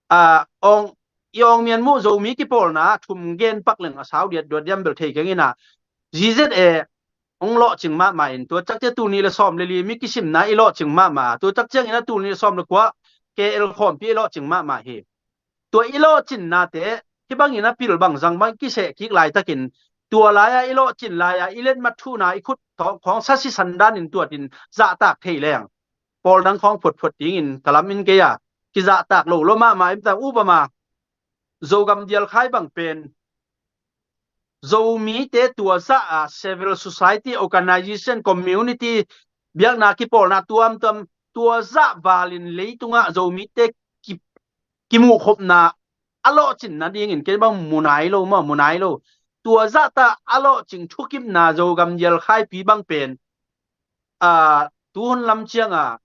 a, awng, i awng mian muh Zomi kipawlna thum gen pak leng a sau diat duat diam bel thei keng in ah, Z Z A hong lawhcing mahmah in, tua tak ciang tul nih le sawm le li mi kisimna i lawhcing mahmah, tua tak ciangin ah tul nih le sawm le kua K L khawmpi i lawhcing mahmah hi. Tua i lawhcinnate hih bangin a pil bang zang bang kiseh kik laitakin, tua lai-a i lawhcin lai-a i letmat thuhna i khut thawng khawng sa sisan danin tuatin zahtak thei leng, pawl dang khawng photphot dingin ka lam in kei a, kizahtak lo lua mahmah in ta. Upama Zogam Dialkhai bang pen Zomite tua zah a civil society organization, community, biakna kipawlna tuamtuam, tua zah valin leitungah Zomite ki, kimuhkhopna a lawhcin nadingin kei bang mu nai lo maw, mu nai lo. Tua zahta a lawhcing thukipna Zogam Dialkhaipi bang pen, a, tuhun lam cianga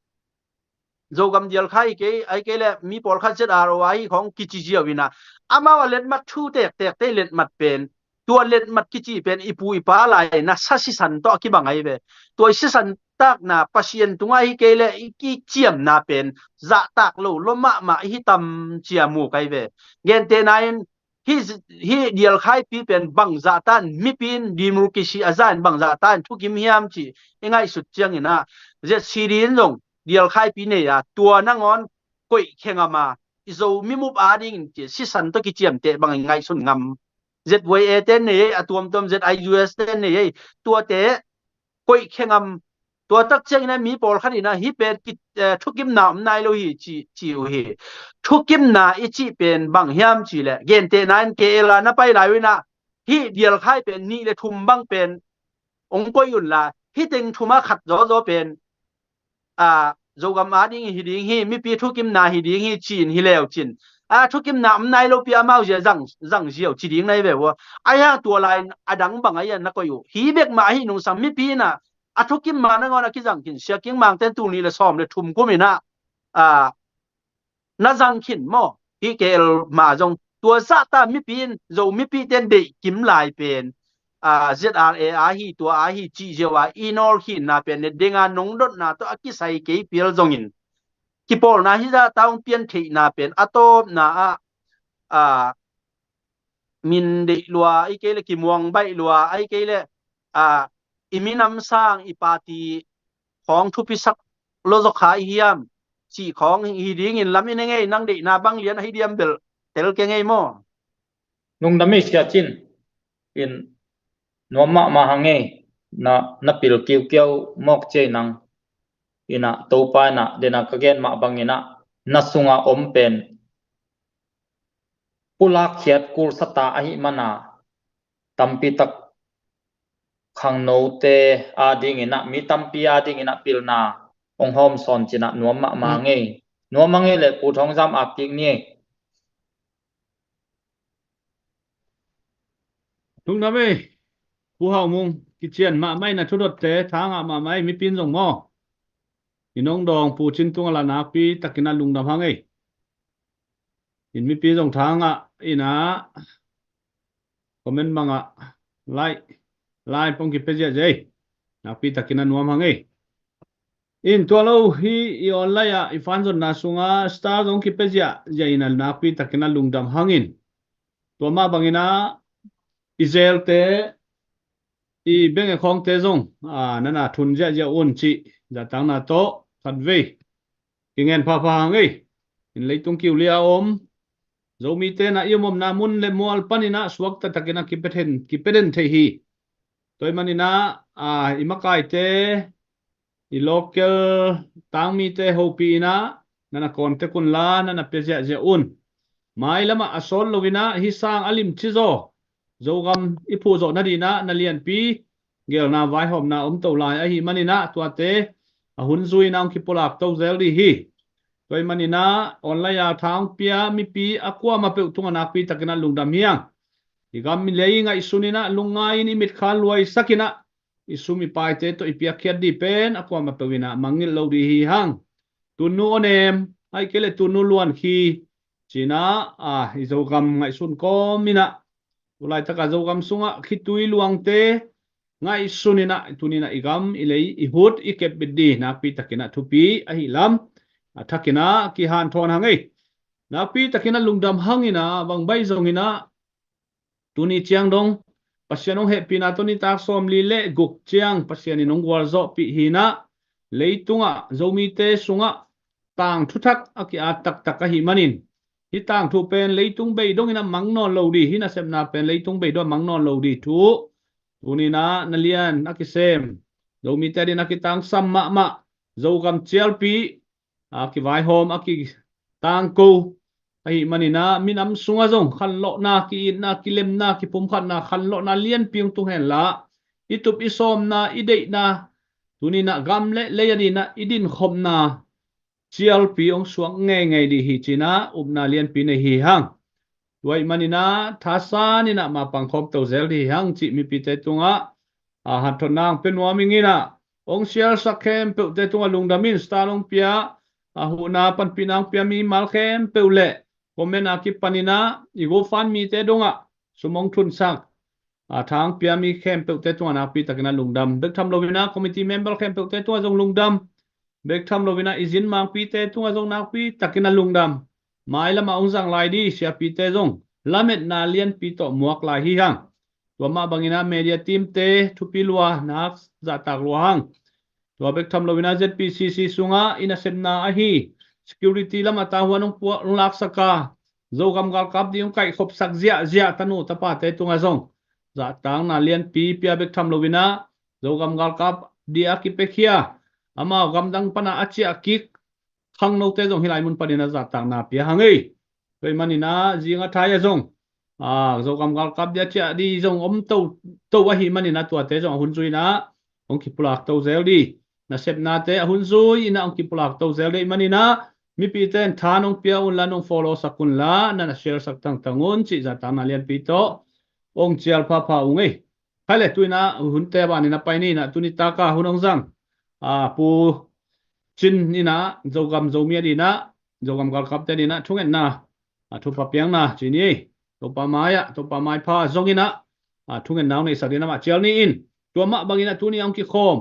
Zogam Dialkhai kei, ahih kei leh mi pawlkhat Z R O ahi khawng kici ziau in ah, amau a letmat thu tektekte letmat pen, tua letmat kici pen i pu i pa lai na sa sisan tawh a kibang ahi ve. Tua i sisan takna Pasian tungah ahih kei leh i kiciamna pen zahtak lo lua mahmah i hi tam ci a mu ka hi ve. Gentehna in hih, hih Dialkhaipi pen bangzah tan mipi in democracy a za in bangzah tan thukim hiam cih i ngaihsut ciangin ah, Z C D in zong Dialkhaipi nei a, tua nangawn koih khengam a, i Zomi mup adingin ci sisan tawh kiciamteh bangin ngaihsun ngam. Z Y A te nei ei, a tuamtuam Z I U S te nei ei, tuate koih khengam. Tua tak ciangin ah mi pawlkhat in ah hih pen ki, eh, thukimna om nai lo hi ci, ci uh hi. Thukimna i cih pen bang hiam cih leh, gentehna in K L a na pai lai uh in ah, hih Dialkhai pen nih le thum bang pen hong koih un la, hih teng thum a khat zawzaw pen, a, Zogam ading hi ding hi, mipi thukimna hi ding hi ci-in hi leu cin, a, thukimna om nai lopi amau zia zang, zang ziau ci ding na hi ve ua. Ahi hang tua lai-in a dang bang ahi a na koih uh. Hi bek mah ahi nungsang mipi in ah a thukim ma nangawn a kizang khin. Sia King Mang ten tul nih le sawm le thum kum in ah, a, na zang khin maw, hih K L ma zong. Tua zahta mipi in, Zo mipi ten deih kim lai pen, a, Z R A ahi, tua ahi cih ziau a i nawlkhinna pen ne ding a, nong dotna tawh a kisai kei pial zongin kipawlna hih zahta hong pian theihna pen a tawpna ah, a, min deih lua, ahih kei leh kimuang baih lua, ahih kei leh, a, i minam sang, i party khawng thupisak lo zaw kha i hiam cih khawng hi dingin lam in a ngei. Nang deihna bang lian ahi diam bel tel kei ngei maw? Lungdam ei Sia Cin. In nuam mahmah hang ei. Na, na pil kiukiau mawk ciai nang. Ina Topa ina dena ka gen mah bang ina na sunga om pen pulak khiat kulsa ta ahi mana tampi tak khangnote ading ina mi tampi ading ina pilna ong hawm sawn cina nuam mahmah ngei. Nuam a ngei le Pu Thawng Zam a kik ni ei. Lungdam ei. Pu Hau Mung, kician mahmah ina thudotte thangah mahmah ei, mipin zong maw. I nong dawng Pu Cin tunga la nakpi takina lungdam hang ei. In mipi zong thangah ina comment bangah like, like pong kipia ziahziah ei. Nakpi takina nuam hang ei. In tua lo hi i online ah i fan zonna sunga star zong kipia ziahziah ina nakpi takina lungdam hangin. Tua mah bangina i zelte i benge khawngte zong a nana thun ziahziah un cih zahtakna tawh khatvei kingen phapha hang ei. In leitung kiulia a om Zomite na i omomna mun le mual panina suakta takina kipeden, kipeden thei hi. Tua i manina a i makaite i local tangmite hopih ina nana kawntek unla nana pia ziahziah un. Mailamah a sawt loina hi sang a limci zaw Zogam i phuhzawh nadina na lianpi gelna vaihawmna om to lai ahi manina tuate a hun zuina hong kipulak to zel dih hi. Tua i manina online a thangpia mipi a kuama peuh tunga nakpi takina lungdam hiang. I gam i lei ngaihsunina lungngai in i mitkha luaisak ina i sum i paite tawh i piakkhiat dih pen a kuama peuh ina mangngilh lo dih hi hang. Tunnu Onem aih kei le Tunnu Luan khi cina a i Zogam ngaihsun kawm ina tulaitaka Zogam sungah khitui luangte ngaihsun ina tunina i gam i lei i hut i kepbit dih nakpi takina thupi ahi lam a thakina kihanthawn hang ei. Nakpi takina lungdam hangina bangbai zongina tuni ciang dong Pasian hong hehpihna tawh nitak sawmli le guk ciang Pasian in hong gualzawhpih hina leitungah Zomite sungah tangthu thak a ki-at taktak ahi manin hi tangthu pen leitung bei dongina mang nawn lo dih hi nasepna pen leitung bei dongah mang nawn lo dih thu tunina na lian a kisem Zomite din a kitangsam mahmah Zogam cialpi a kivaihawm a kitangko ahi manina minam sunga zong khanlawhna ki-itna kilemna kipumkhatna khanlawhna lianpi hong tung henla i tup i sawmna i deihna tunina gam le lei a dina i dinkhopna cialpi hong suak ngeingei dih hi cina upna lianpi nei hi hang. Tua i manina thasan ina mapang khawm to zel dih hi hang cih mipite tungah a hanthotna hong pia nuam ing ina hong sialsak khempeuhte tungah lungdam in star hong pia a huhna panpihna hong pia mimal khempeuh le comment a kipanina i GoFundMe-te dongah sum hong thunsak a thangpia mi khempeuhte tungah nakpi takina lungdam bek tham loina committee member khempeuhte tungah zong lungdam bek tham loina i zin mangpite tungah zong nakpi takina lungdam. Mailamah hong zang lai dih siapite zong lametna lianpi tawh muak lai hi hang. Tua mah bangina media team-te thupi lua nak zahtak lua hang. Tua bek tham loina Z P C C sungah i nasepna ahi security lamah tahuan hong puah hong laksaka Zogam galkap dih hong kaihkhopsak ziahziah tanu tapate tungah zong zahtakna lianpi pia bek tham loina Zogam galkap dih a kipiakhia amau gamdang pana a ciah kik khangnote zong hilai mun panina zahtakna pia hang ei. Tua i manina zinga thai a zong a Zogam galkap dih a ciah dih zong om to to ahi manina tuate zong a hun zuina hong kipulak to zel dih nasepnate a hun zui ina hong kipulak to zel dih manina mipite in than hong pia unla nong follow sak unla nana share sak tangtang un cih zahtakna lianpi tawh hong cial phapha ung ei. Khaile tuina hunte a banina pai ni ina tuni taka hun hong zang a Pu Cin ina Zogam Zomi a dina Zogam galkapte dina thungetna a thupha piakna ci ni ei. Topa mai-ah Topa maipha zongina a thungetna hong neihsak dina mah cial ni in tua mah bangina tuni a hong kikhawm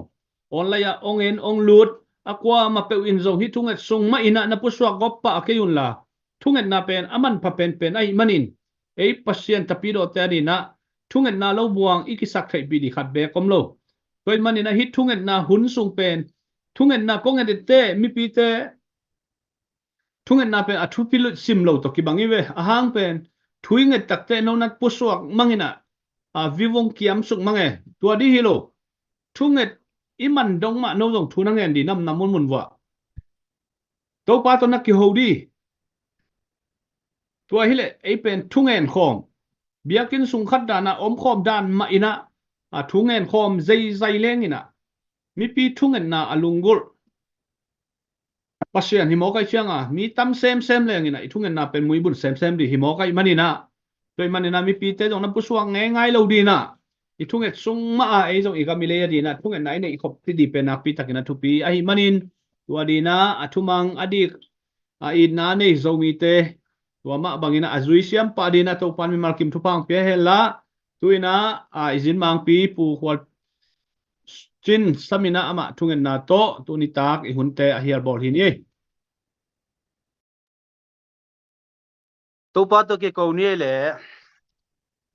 online ah hong en hong lut a kuama peuh in zong hih thunget sung mah ina na pusuak gawp pah a kei unla thungetna pen a manpha penpen ahi manin ei Pasian tapidawhte a dina thungetna lo buang i kisak theihpih dih khat beek om lo. Tua i manina hih thungetna hun sung pen thungetna kong etette mipite thungetna pen a thupi lut sim lo tawh kibang i ve a hang pen thu i nget takteh no na pusuak mang in ah, a, vivung kiamsuk mang e. Tua dih hi lo. Thunget i man dong mah no zong thu na ngen dih nam na munmun vuah. Topa tawh na kiho dih. Tua hileh ei pen thungen khawm, biakinn sung khat dan ah om khawm dan mah in ah, a, thungen khawm zeizai leng in ah, mipi thungetna a lunggulh Pasian hi mawk ahih ciang a, mi tam semsem leng in ah i thungetna pen muibun semsem dih hi mawk ahih manin ah, tua ahih manin ah mipite zong na pusuak ngeingai lo dih in ah, i thunget sung mah a ei zong i gam i lei a dih in ah thungetna i neih khop dih pen nakpi takin a thupi ahih manin, tua dih in ah a thumang a dik, a, itna a nei Zomite, tua mah bangin ah a zui siam pah dih in ah Topa'n mimal kim thupha hong pia hen la, tu in ah, a, i zin mangpi Pu Khual Cin Sam in ah amah thungetna tawh tuni tak i hunte a hial bawl hi ni. Topa tawh kiko ni ei leh.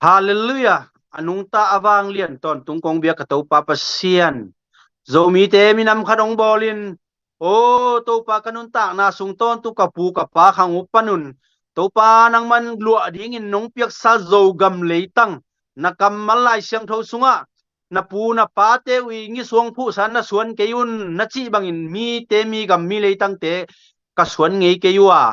Halleluiah. A nungta a vanglian tawntung kong biak ka Topa Pasian, Zomite minam khat hong bawlin, aw Topa, ka nuntakna sung tawntung ka pu ka pa khang uh panun, Topa, nangman luah dingin nong piaksa Zogam leitang na kammal Lai Siangtho sungah na pu na pate uh i ngisuang phuhsa na suan kei un na cih bangin mite, mi gam mi leitangte ka suan ngei kei uh a,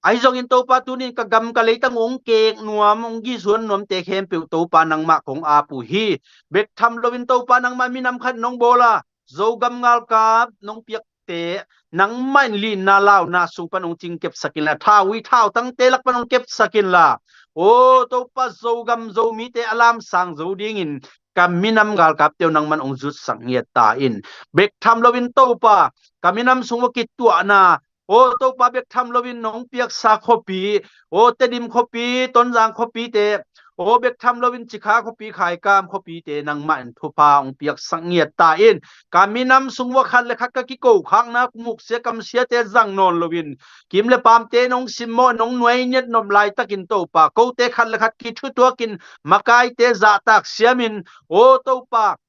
ahi zongin Topa, tunin ka gam ka leitang uh hong kek nuam, hong gisuan nuamte khempeuh Topa nangmah kong ap uh hi. Bek tham loin Topa, nangmah minam khat nong bawl a, Zogam ngalkap nong piakte nangmah in linna launa sung pan hong cingkepsak inla, thau ui thautangte lak pan hong kepsak inla, aw Topa, Zogam Zomite a lamsang zo dingin ka minam galkapte uh nangman hong zutsak ngiat ta in. Bek tham loin Topa, ka minam sung uh a kituahna, aw Topa, bek tham loin nong piaksa khuapi, aw Tedim khuapi, Tonzang khuapite, aw bek tham loin Cikha khuapi, Khaikam khuapite nangmah in thupha hong piaksak ngiat ta in. Ka minam sung uh a khat le khat ka kikokhakna, muksia kamsiate zang nawn loin, kim le pamte nong simmawh, nong nuaingiat nop laitakin Topa, kote khat le khat kithutuakin, makaite zahtak siamin, aw Topa,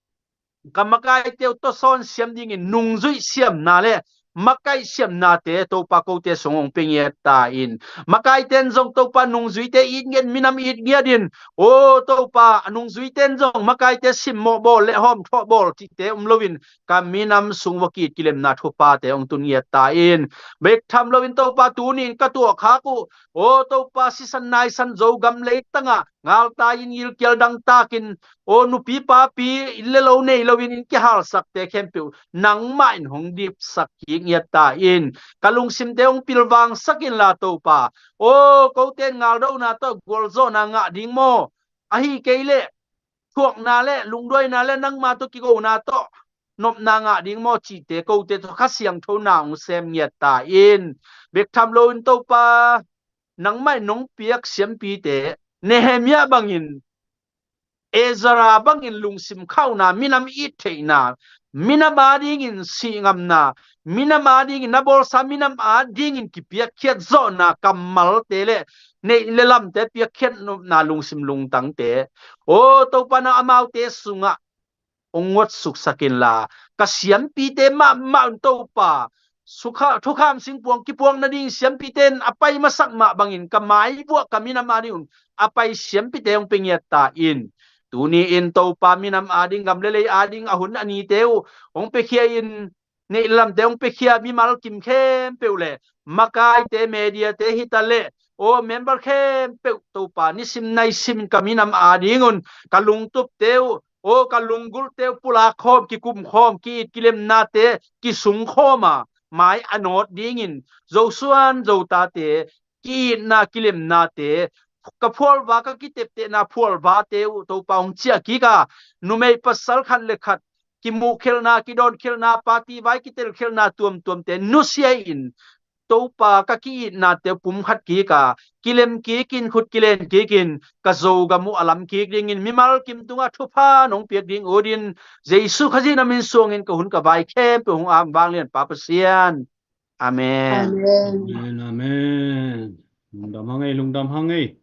ka makaite uh tawsawn siam dingin nungzuih siamna le makaih siamnate Topa, kote sung hong pia ngiat ta in. Makaite in zong Topa, nungzuite it ngiat, minam it ngiat in, aw Topa, a nungzuite in zong makaite simmawh bawl le hawmthawh bawl cihte um loin, ka minam sung uh a ki-it kilemna thuphate hong tun ngiat ta in. Bek tham loin Topa, tunin ka tuahkhak uh, aw Topa, sisan naisan Zogam leitang ah ngaltai in, gilkial dangtakin, aw nupi papi, inn le lo nei loin inn kihalsakte khempeuh nangmah in hong dipsak kik ngiat ta in. Ka lungsimte hong pilvangsak inla Topa, aw kote in ngaldona tawh gualzawhna ngah ding maw, ahi kei leh thuakna le lungduaina le nangma tawh kigona tawh nopna ngah ding maw cihte, kote tawh Kha Siangtho na hong sem ngiat ta in. Bek tham loin Topa, nangmah in nong piak siampite, Nehemiah bangin, Ezra bangin lungsim khauhna, minam it theihna, minam adingin sihngamna, minam adingin na bawlsa, minam adingin kipiakkhiat zawhna kammalte le neih le lamte piakkhiat nopna lungsim lungtangte, aw Topa, na amaute sungah hong nguatsuksak inla, ka siampite mahmah un Topa, sukha, thukham singpuang kipuak nading siampite in a pai masak mah bangin ka maivuah ka minam ading un a pai siampite hong pia ngiat ta in. Tuni in Topa, minam ading, gam le lei ading a hun a nite uh hong piakhia in, neih le lamte hong piakhia mimal kim khempeuh le makaite, mediate hi ta leh, aw member khempeuh Topa, nisim naisim in ka minam ading un ka lungtupte uh, aw ka lunggulhte uh pulak khawm, kikum khawm, ki-it kilemnate kisung khawm a, mai a nawt dingin, zosuan zotate ki-itna kilemnate, ka phualva, ka kiteptehna phualvate uh Topa hong ciah kik a, numei pasal khat le khat kimuhkhelhna, kidawnkhelhna, party vai kitelkhelhna tuamtuamte nusia in, Topa, ka ki-itnate uh pumkhat kik a, kilem kik in, khut kilen kik in, ka Zogam uh a lam kik dingin mimal kim tungah thupha nong piak ding ut in, Jesu Khazih na min suangin ka hun ka vai khempeuh hong ap vanglian pa Pasian. Amen. Amen, amen. Lungdam hang ei, lungdam hang ei.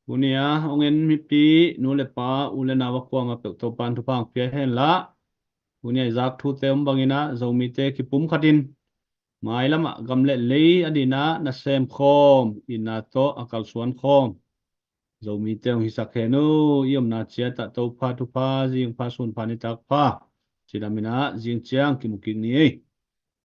Tuni a hong en mipi, nu le pa, u le nau a kuamah peuh Topa'n thupha hong pia hen la. Tuni a i zak thute om bangin ah, Zomite kipumkhat in mailam ah gam le lei a ding ah nasem khawm, itna tawh a kalsuan khawm, Zomite hong hisak hen uh. I omna ciat ah Topa thupha, zing pha, sun pha, nitak pha. Ci lamin ah zing ciang kimu kik ni ei.